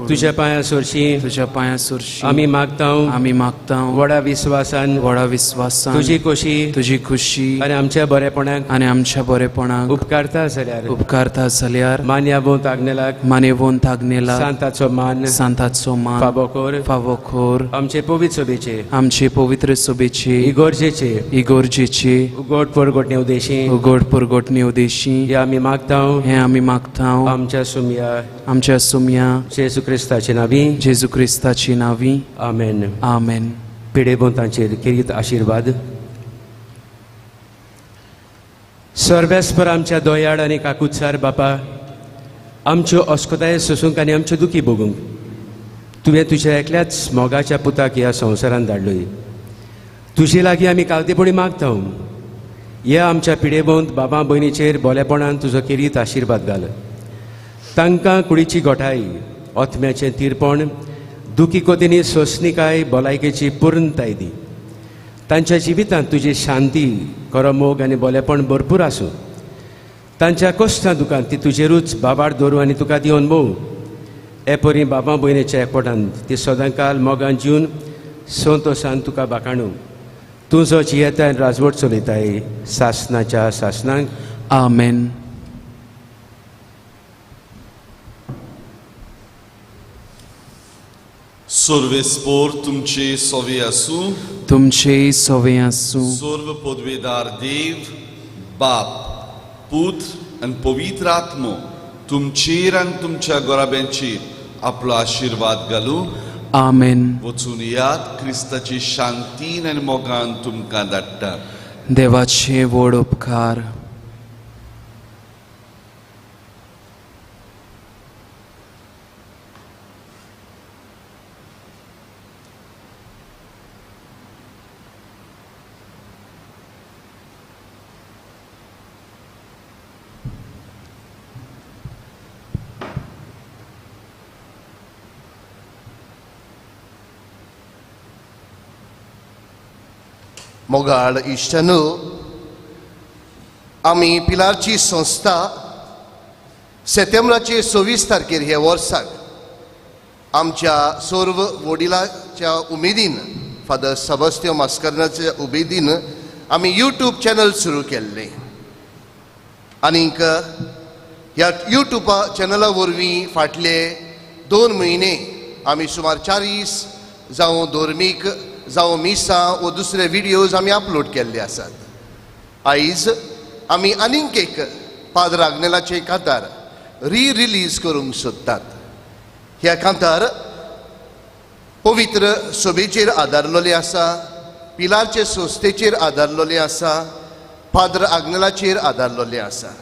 तुज्या पांया सोरशी, तुज्या पांया सोरशी आमी मागता, आमी मागता व्हडा विस्वासान, व्हडा विस्वासान तुजी खोशी, तुजी खुशी आनी आमच्या बरेपणाक, आनी आमच्या बरेपणाक उपकारता जाल्यार, उपकारता जाल्यार मान्यावंत आग्नेलाक, मान्यवंत आग्नेलाक सांताचो मान, सांताचो मान फावो कर, फावो कर आमचे पवित्र सभेचे, आमचे पवित्र सभेचे इगोर्जेचे, इगोर्जेचे उगड परगटणे उदेशी, उगड परगटणे उदेशी हे आमी मागता, हे आमी मागता आमच्या सुमया, आमच्या सुमया जेजू क्रिस्ताचे नावी, जेजू क्रिस्ताची नावी. आमेन. आमेन. पिडेबोंतांचेर किरीत आशिर्वाद. सर्वेस्पर आमच्या दोयाड आनी काकुत्सार बापा, आमच्यो अस्कताय सोसूंक आनी आमच्यो दुखी भोगूंक तुवें तुज्या एकल्याच मोगाच्या पुताक ह्या संवसारांत धाडलोय. तुजे लागीं आमी कावतेपणी मागता. ह्या आमच्या पिडेबोंत बाबा भयणीचेर बोलेपणान तुजो किरीत आशिर्वाद घाल. तांकां कुडीची गोठाय, आत्म्याचें तीरपण, दुखी कोतींनी सोंसणीकाय, भलायकेची पूर्णताय दी. तांच्या जिवितांत तुजी शांती, खरो मोग आनी बोलेपण भरपूर आसूं. तांच्या कश्टां दुखांत ती तुजेरूच बाबार दवरूं आनी तुका ती अणभव. हे परी बाबा भयणीच्या एकवटान ती सदांकाल मोगान जिवन संतोशान तुका बाकाणू. तूं जो जियेताय आनी राजवट चलयताय सासनाच्या सासनाक. आमेन. सर्वेस्पोर तुमचे सोवे आसूं, तुमचे सोवे आसूं. सर्व पदवेदार देव बाप, पूत आनी पवित्र आत्मो तुमचेर आनी तुमच्या गोराब्यांचेर आपलो आशिर्वाद घालूं. आमेन. वचून याद क्रिस्ताची शांतीन आनी मोगान तुमकां धाडटा. देवाचे व्हड उपकार. मोगाळ इश्टानू, आमी पिलारची संस्था सेप्टेंबराचे 26 तारखेर हे वर्साक आमच्या सर्व वडिलाच्या उमेदीन, फादर सेबास्तियांव मास्करनाच्या उमेदीन आमी यूट्यूब चॅनल सुरू केल्लें. आनीक ह्या यूट्यूब चॅनला वरवीं फाटले 2 म्हयने आमी सुमार 40 जावं धर्मीक जावं मिसां वो दुसरे व्हिडियोज आमी अपलोड केल्ले आसात. आयज आमी आनीक एक पाद्र आग्नेलाचे कांतार री रिलीज करूंक सोदतात. ह्या कांतार पवित्र सभेचेर आदारलेले आसा, पिलारचे संस्थेचेर आदारलेले आसा, पाद्र आग्नेलाचेर आदारलेले आसा.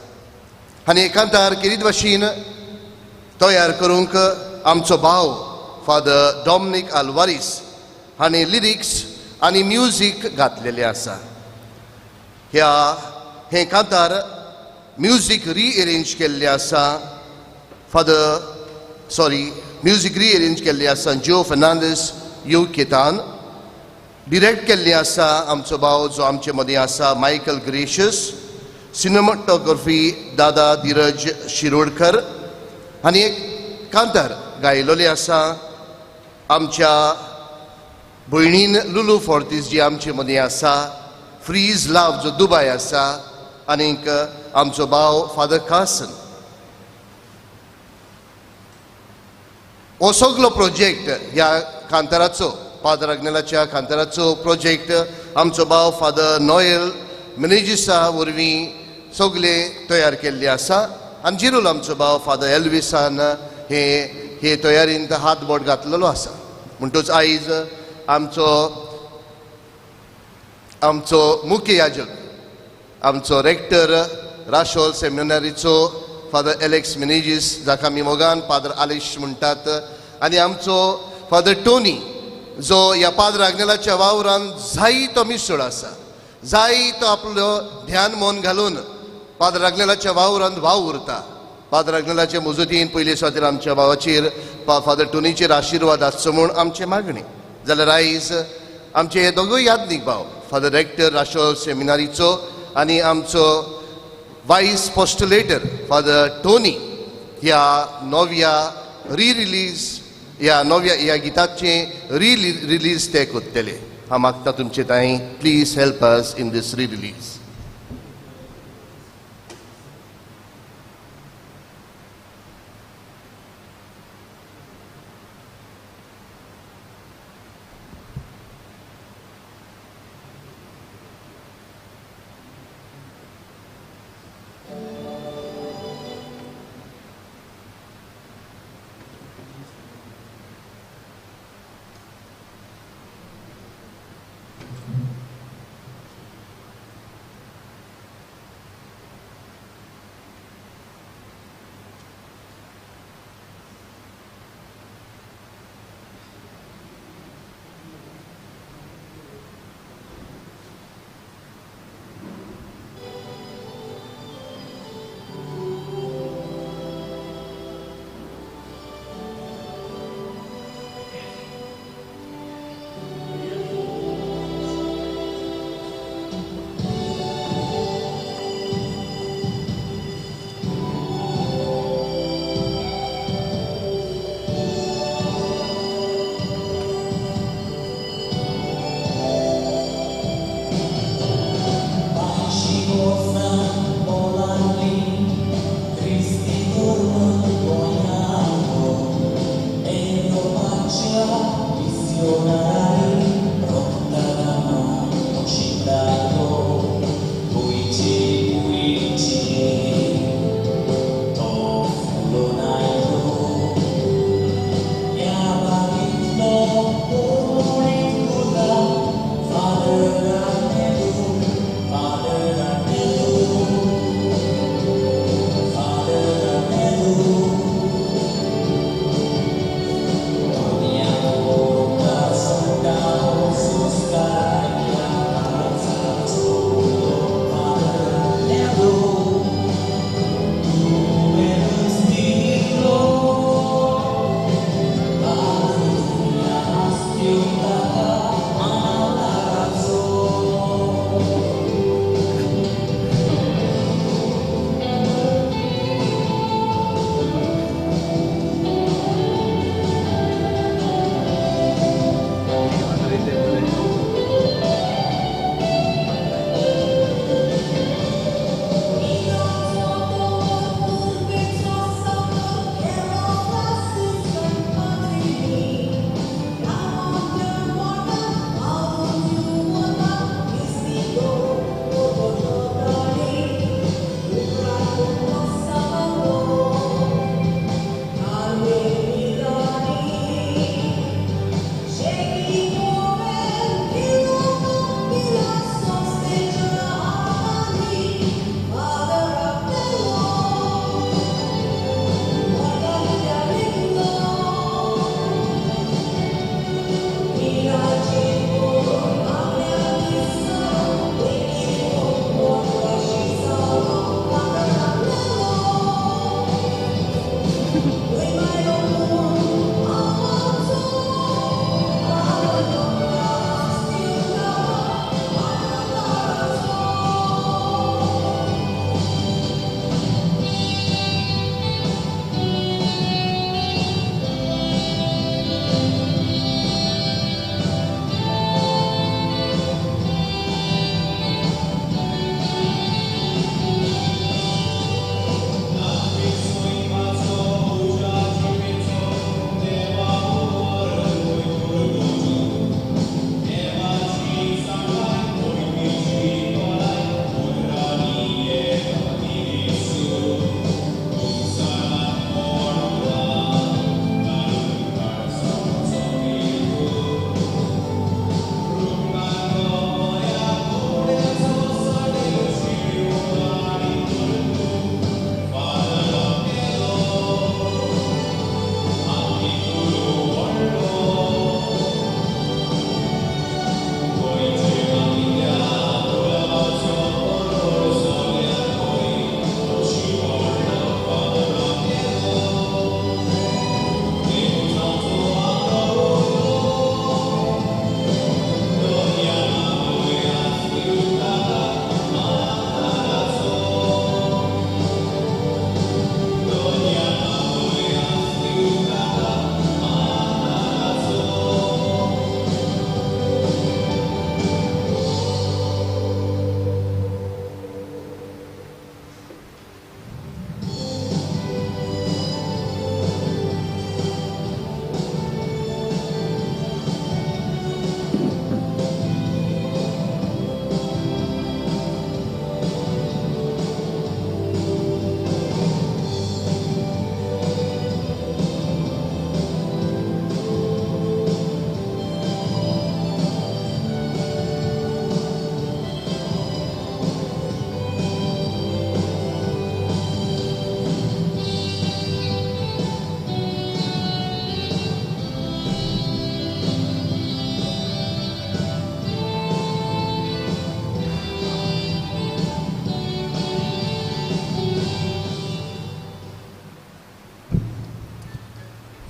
आनी हे कांतार केरीत भाशेन तयार करूंक आमचो भाव फादर डॉमनीक आल्वारीस हाणें लिरिक्स आनी म्युजीक घातलेलें आसा. ह्या हें कांतार म्युजीक रिअरेंज केल्लें आसा फादर सॉरी म्युजीक रिअरेंज केल्लें आसा ज्यो फर्नांडीस युकेतान डिरेक्ट केल्लें आसा आमचो भाव जो आमचे मदीं आसा मायकल ग्रेशियस सिनेमाटोग्राफी दादा धीरज शिरोडकर आनी एक कांतार गायलोलें आसा आमच्या भयणीन लुलू फोर्तीस जी आमचे मदीं आसा फ्रीज लाव जो दुबाय आसा आनीक आमचो भाव फादर कासन. हो सगलो प्रोजेक्ट ह्या कांताराचो फादर आग्नेलाच्या कांताराचो प्रोजेक्ट आमचो भाव फादर नोएल मिनेजिसा वरवीं सगळे तयार केल्ले आसा आनी जिरूल आमचो भाव फादर एल्विसान हे हे तयारींत हात बोट घातलेलो आसा. म्हणटूच आयज आमचो आमचो मुख्य याजक आमचो रेक्टर राशोल सेमिनारीचो फादर एलेक्स मिनेजीस जाका आमी मोगान फादर आलेश म्हणटात आनी आमचो फादर टोनी जो ह्या पाद्र आग्नेलाच्या वावरान जायतो मिसळ आसा जायतो आपलो ध्यान मन घालून पाद्र आग्नेलाच्या वावरान वाव उरता. पाद्र आग्नेलाचे मुजतीन पयले सुवातेर आमच्या भावाचेर फादर टोनीचेर आशिर्वाद आसचो म्हूण आमचें मागणें. जाल्यार आयज आमचे हे दोगूय यादनीक भाव फादर रेक्टर राशोल सेमिनारीचो आनी आमचो वायस पोस्टुलेटर फादर टोनी ह्या नव्या रिरिलीज ह्या नव्या ह्या गिताचें रिरिलीज ते करतले. हांव मागता तुमचे तांय please help us in this re-release.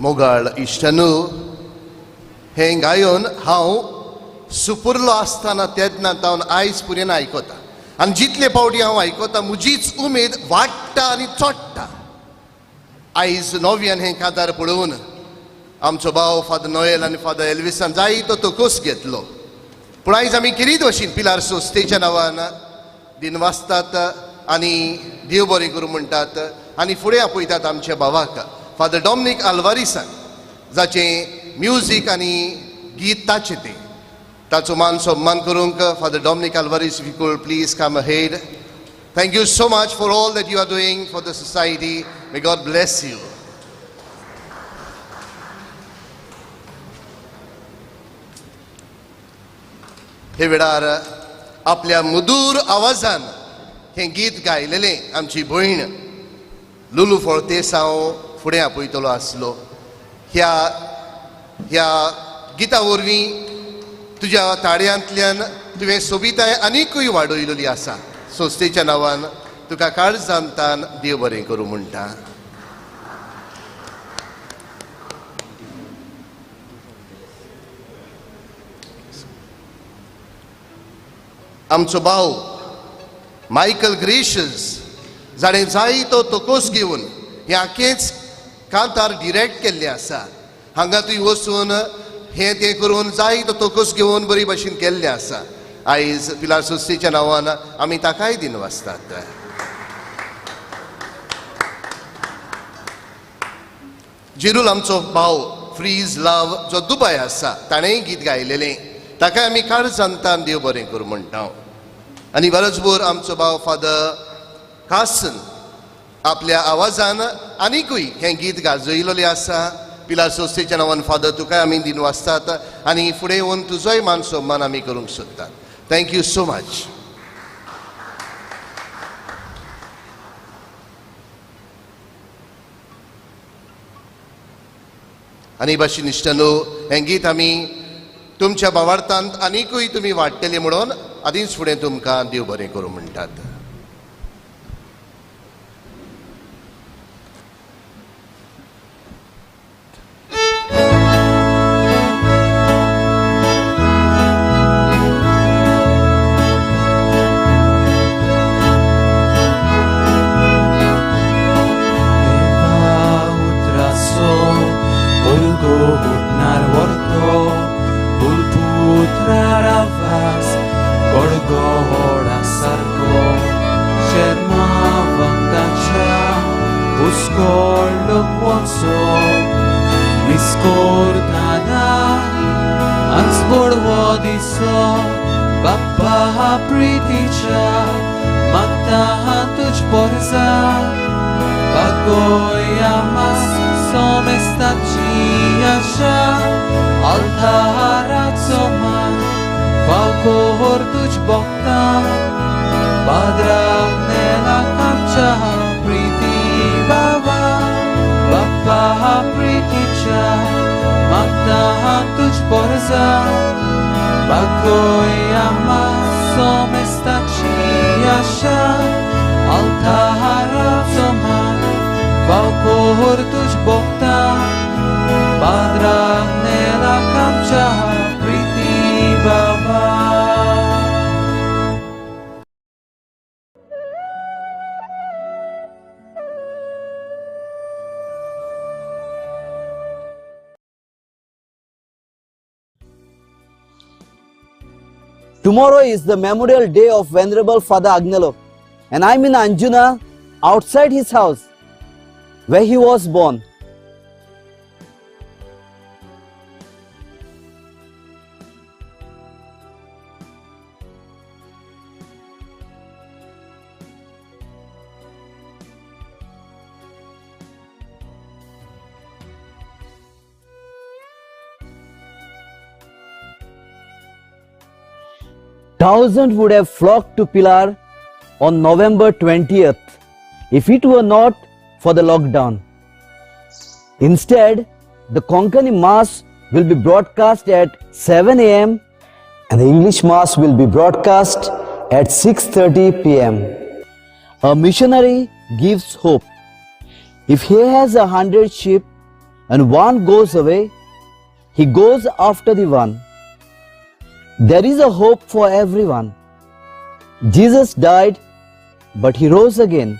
मोगाळ इश्टानू, हें गायोन हांव सुपुरलो आसतना तेन्ना तावन आयज पुरेन आयकता आनी जितले पावटी हांव आयकता म्हजीच उमेद वाडटा आनी चोडटा. आयज नव्यान हें कांतार पळोवन आमचो भाव फादर नोएल आनी फादर एल्विसान जायतो तोकोस घेतलो. पूण आयज आमी किरीत वशीन पिलार संस्थेच्या नांवान दिनवासतात आनी देव बरें करूं म्हणटात आनी फुडें आपयतात आमच्या भावाक फादर डॉमनीक आल्वारीसान, जाचें म्युजीक आनी गीत ताचें तें. ताचो मान सन्मान करूंक Father Dominic Alvares, if you could please come ahead. Thank you so much for all that you are doing for the society. May God bless you. हे वेळार आपल्या मधूर आवाजान हें गीत गायलेलें आमची भयण लुलू फळतेसांव फुडें आपयतलो आसलो. ह्या ह्या गिता वरवीं तुज्या ताळयांतल्यान तुवें सोबिताय आनीकूय वाडयलेली आसा. संस्थेच्या नांवान तुका काळजांतान देव बरें करूं म्हणटा. आमचो भाव मायकल ग्रेशस जाणें जायतो तोकोस घेवन हें आखेच कांतार डिरेक्ट केल्लें आसा. हांगा तुवें वचून हें तें करून जायतो तोकोस घेवन बरी भाशेन केल्लें आसा. आयज पिलार संस्थेच्या नांवान आमी ताकाय दिनवासतात. जिरूल आमचो भाव फ्रीज लाव जो दुबाय आसा ताणेंय गीत गायलेलें, ताकाय आमी काळजांतान देव बरें करूं म्हणटा. आनी बरोचभर आमचो भाव फादर कासन आपल्या आवाजान आनीकूय हें गीत गाजयलेलें आसा. पिलार संस्थेच्या नांवान फादर तुकाय आमी दिनवासतात आनी फुडें येवन तुजोय मान सन्मान आमी करूंक सोदतात. Thank you so much. आनी भाशेन इश्टानो, हें गीत आमी तुमच्या भावार्थांत आनीकूय तुमी वाडटले म्हणून आदींच फुडें तुमकां देव बरें करूं म्हणटात. Tomorrow is the memorial day of Venerable Father Agnelo, and I'm in Anjuna outside his house where he was born. Thousands would have flocked to Pilar on November 20th if it were not for the lockdown. Instead, the Konkani Mass will be broadcast at 7 a.m. and the English Mass will be broadcast at 6:30 p.m. A missionary gives hope. If he has 100 sheep When one goes away, he goes after the one. There is a hope for everyone. Jesus died, but he rose again.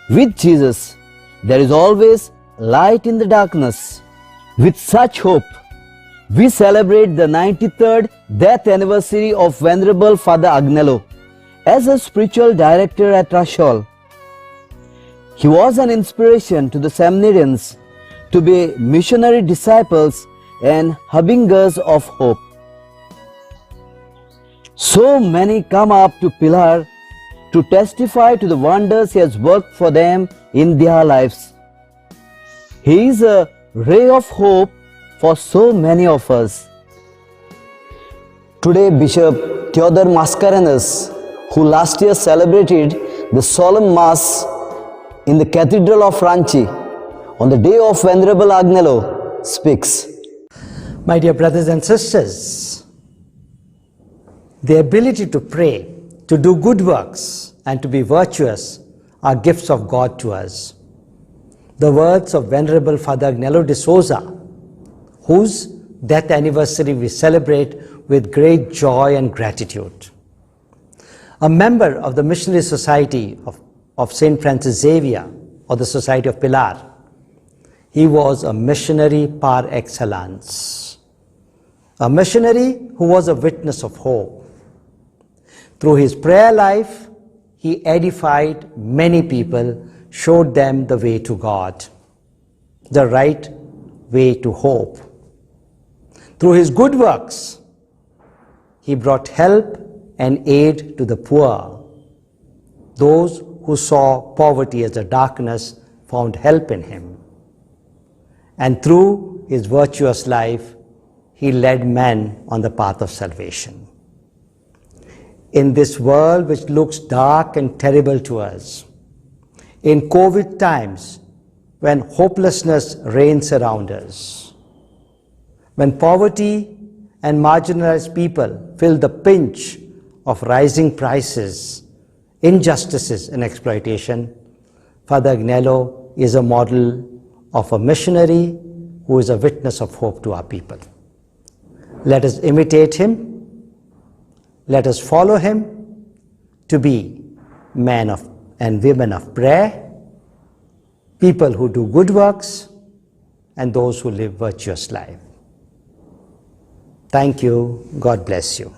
With Jesus, there is always light in the darkness. With such hope, we celebrate the 93rd death anniversary of Venerable Father Agnelo as a spiritual director at Rachol. He was an inspiration to the seminarians to be missionary disciples and harbingers of hope. So many come up to Pilar to testify to the wonders he has worked for them in their lives. He is a ray of hope for so many of us. Today, Bishop Theodore Mascarenhas, who last year celebrated the solemn Mass in the Cathedral of Ranchi on the day of Venerable Agnelo, speaks. My dear brothers and sisters, the ability to pray, to do good works, and to be virtuous are gifts of God to us. The words of Venerable Father Agnelo de Souza, whose death anniversary we celebrate with great joy and gratitude. A member of the Missionary Society of St. Francis Xavier, or the Society of Pilar, he was a missionary par excellence. A missionary who was a witness of hope. Through his prayer life, he edified many people, showed them the way to God, the right way to hope. Through his good works, he brought help and aid to the poor. Those who saw poverty as a darkness found help in him. And through his virtuous life, he led men on the path of salvation. In this world which looks dark and terrible to us, in COVID times, when hopelessness reigns around us, when poverty and marginalized people feel the pinch of rising prices, injustices and exploitation, Father Agnelo is a model of a missionary who is a witness of hope to our people. Let us imitate him. Let us follow him to be men of and women of prayer, people who do good works, and those who live virtuous life. Thank you. God bless you.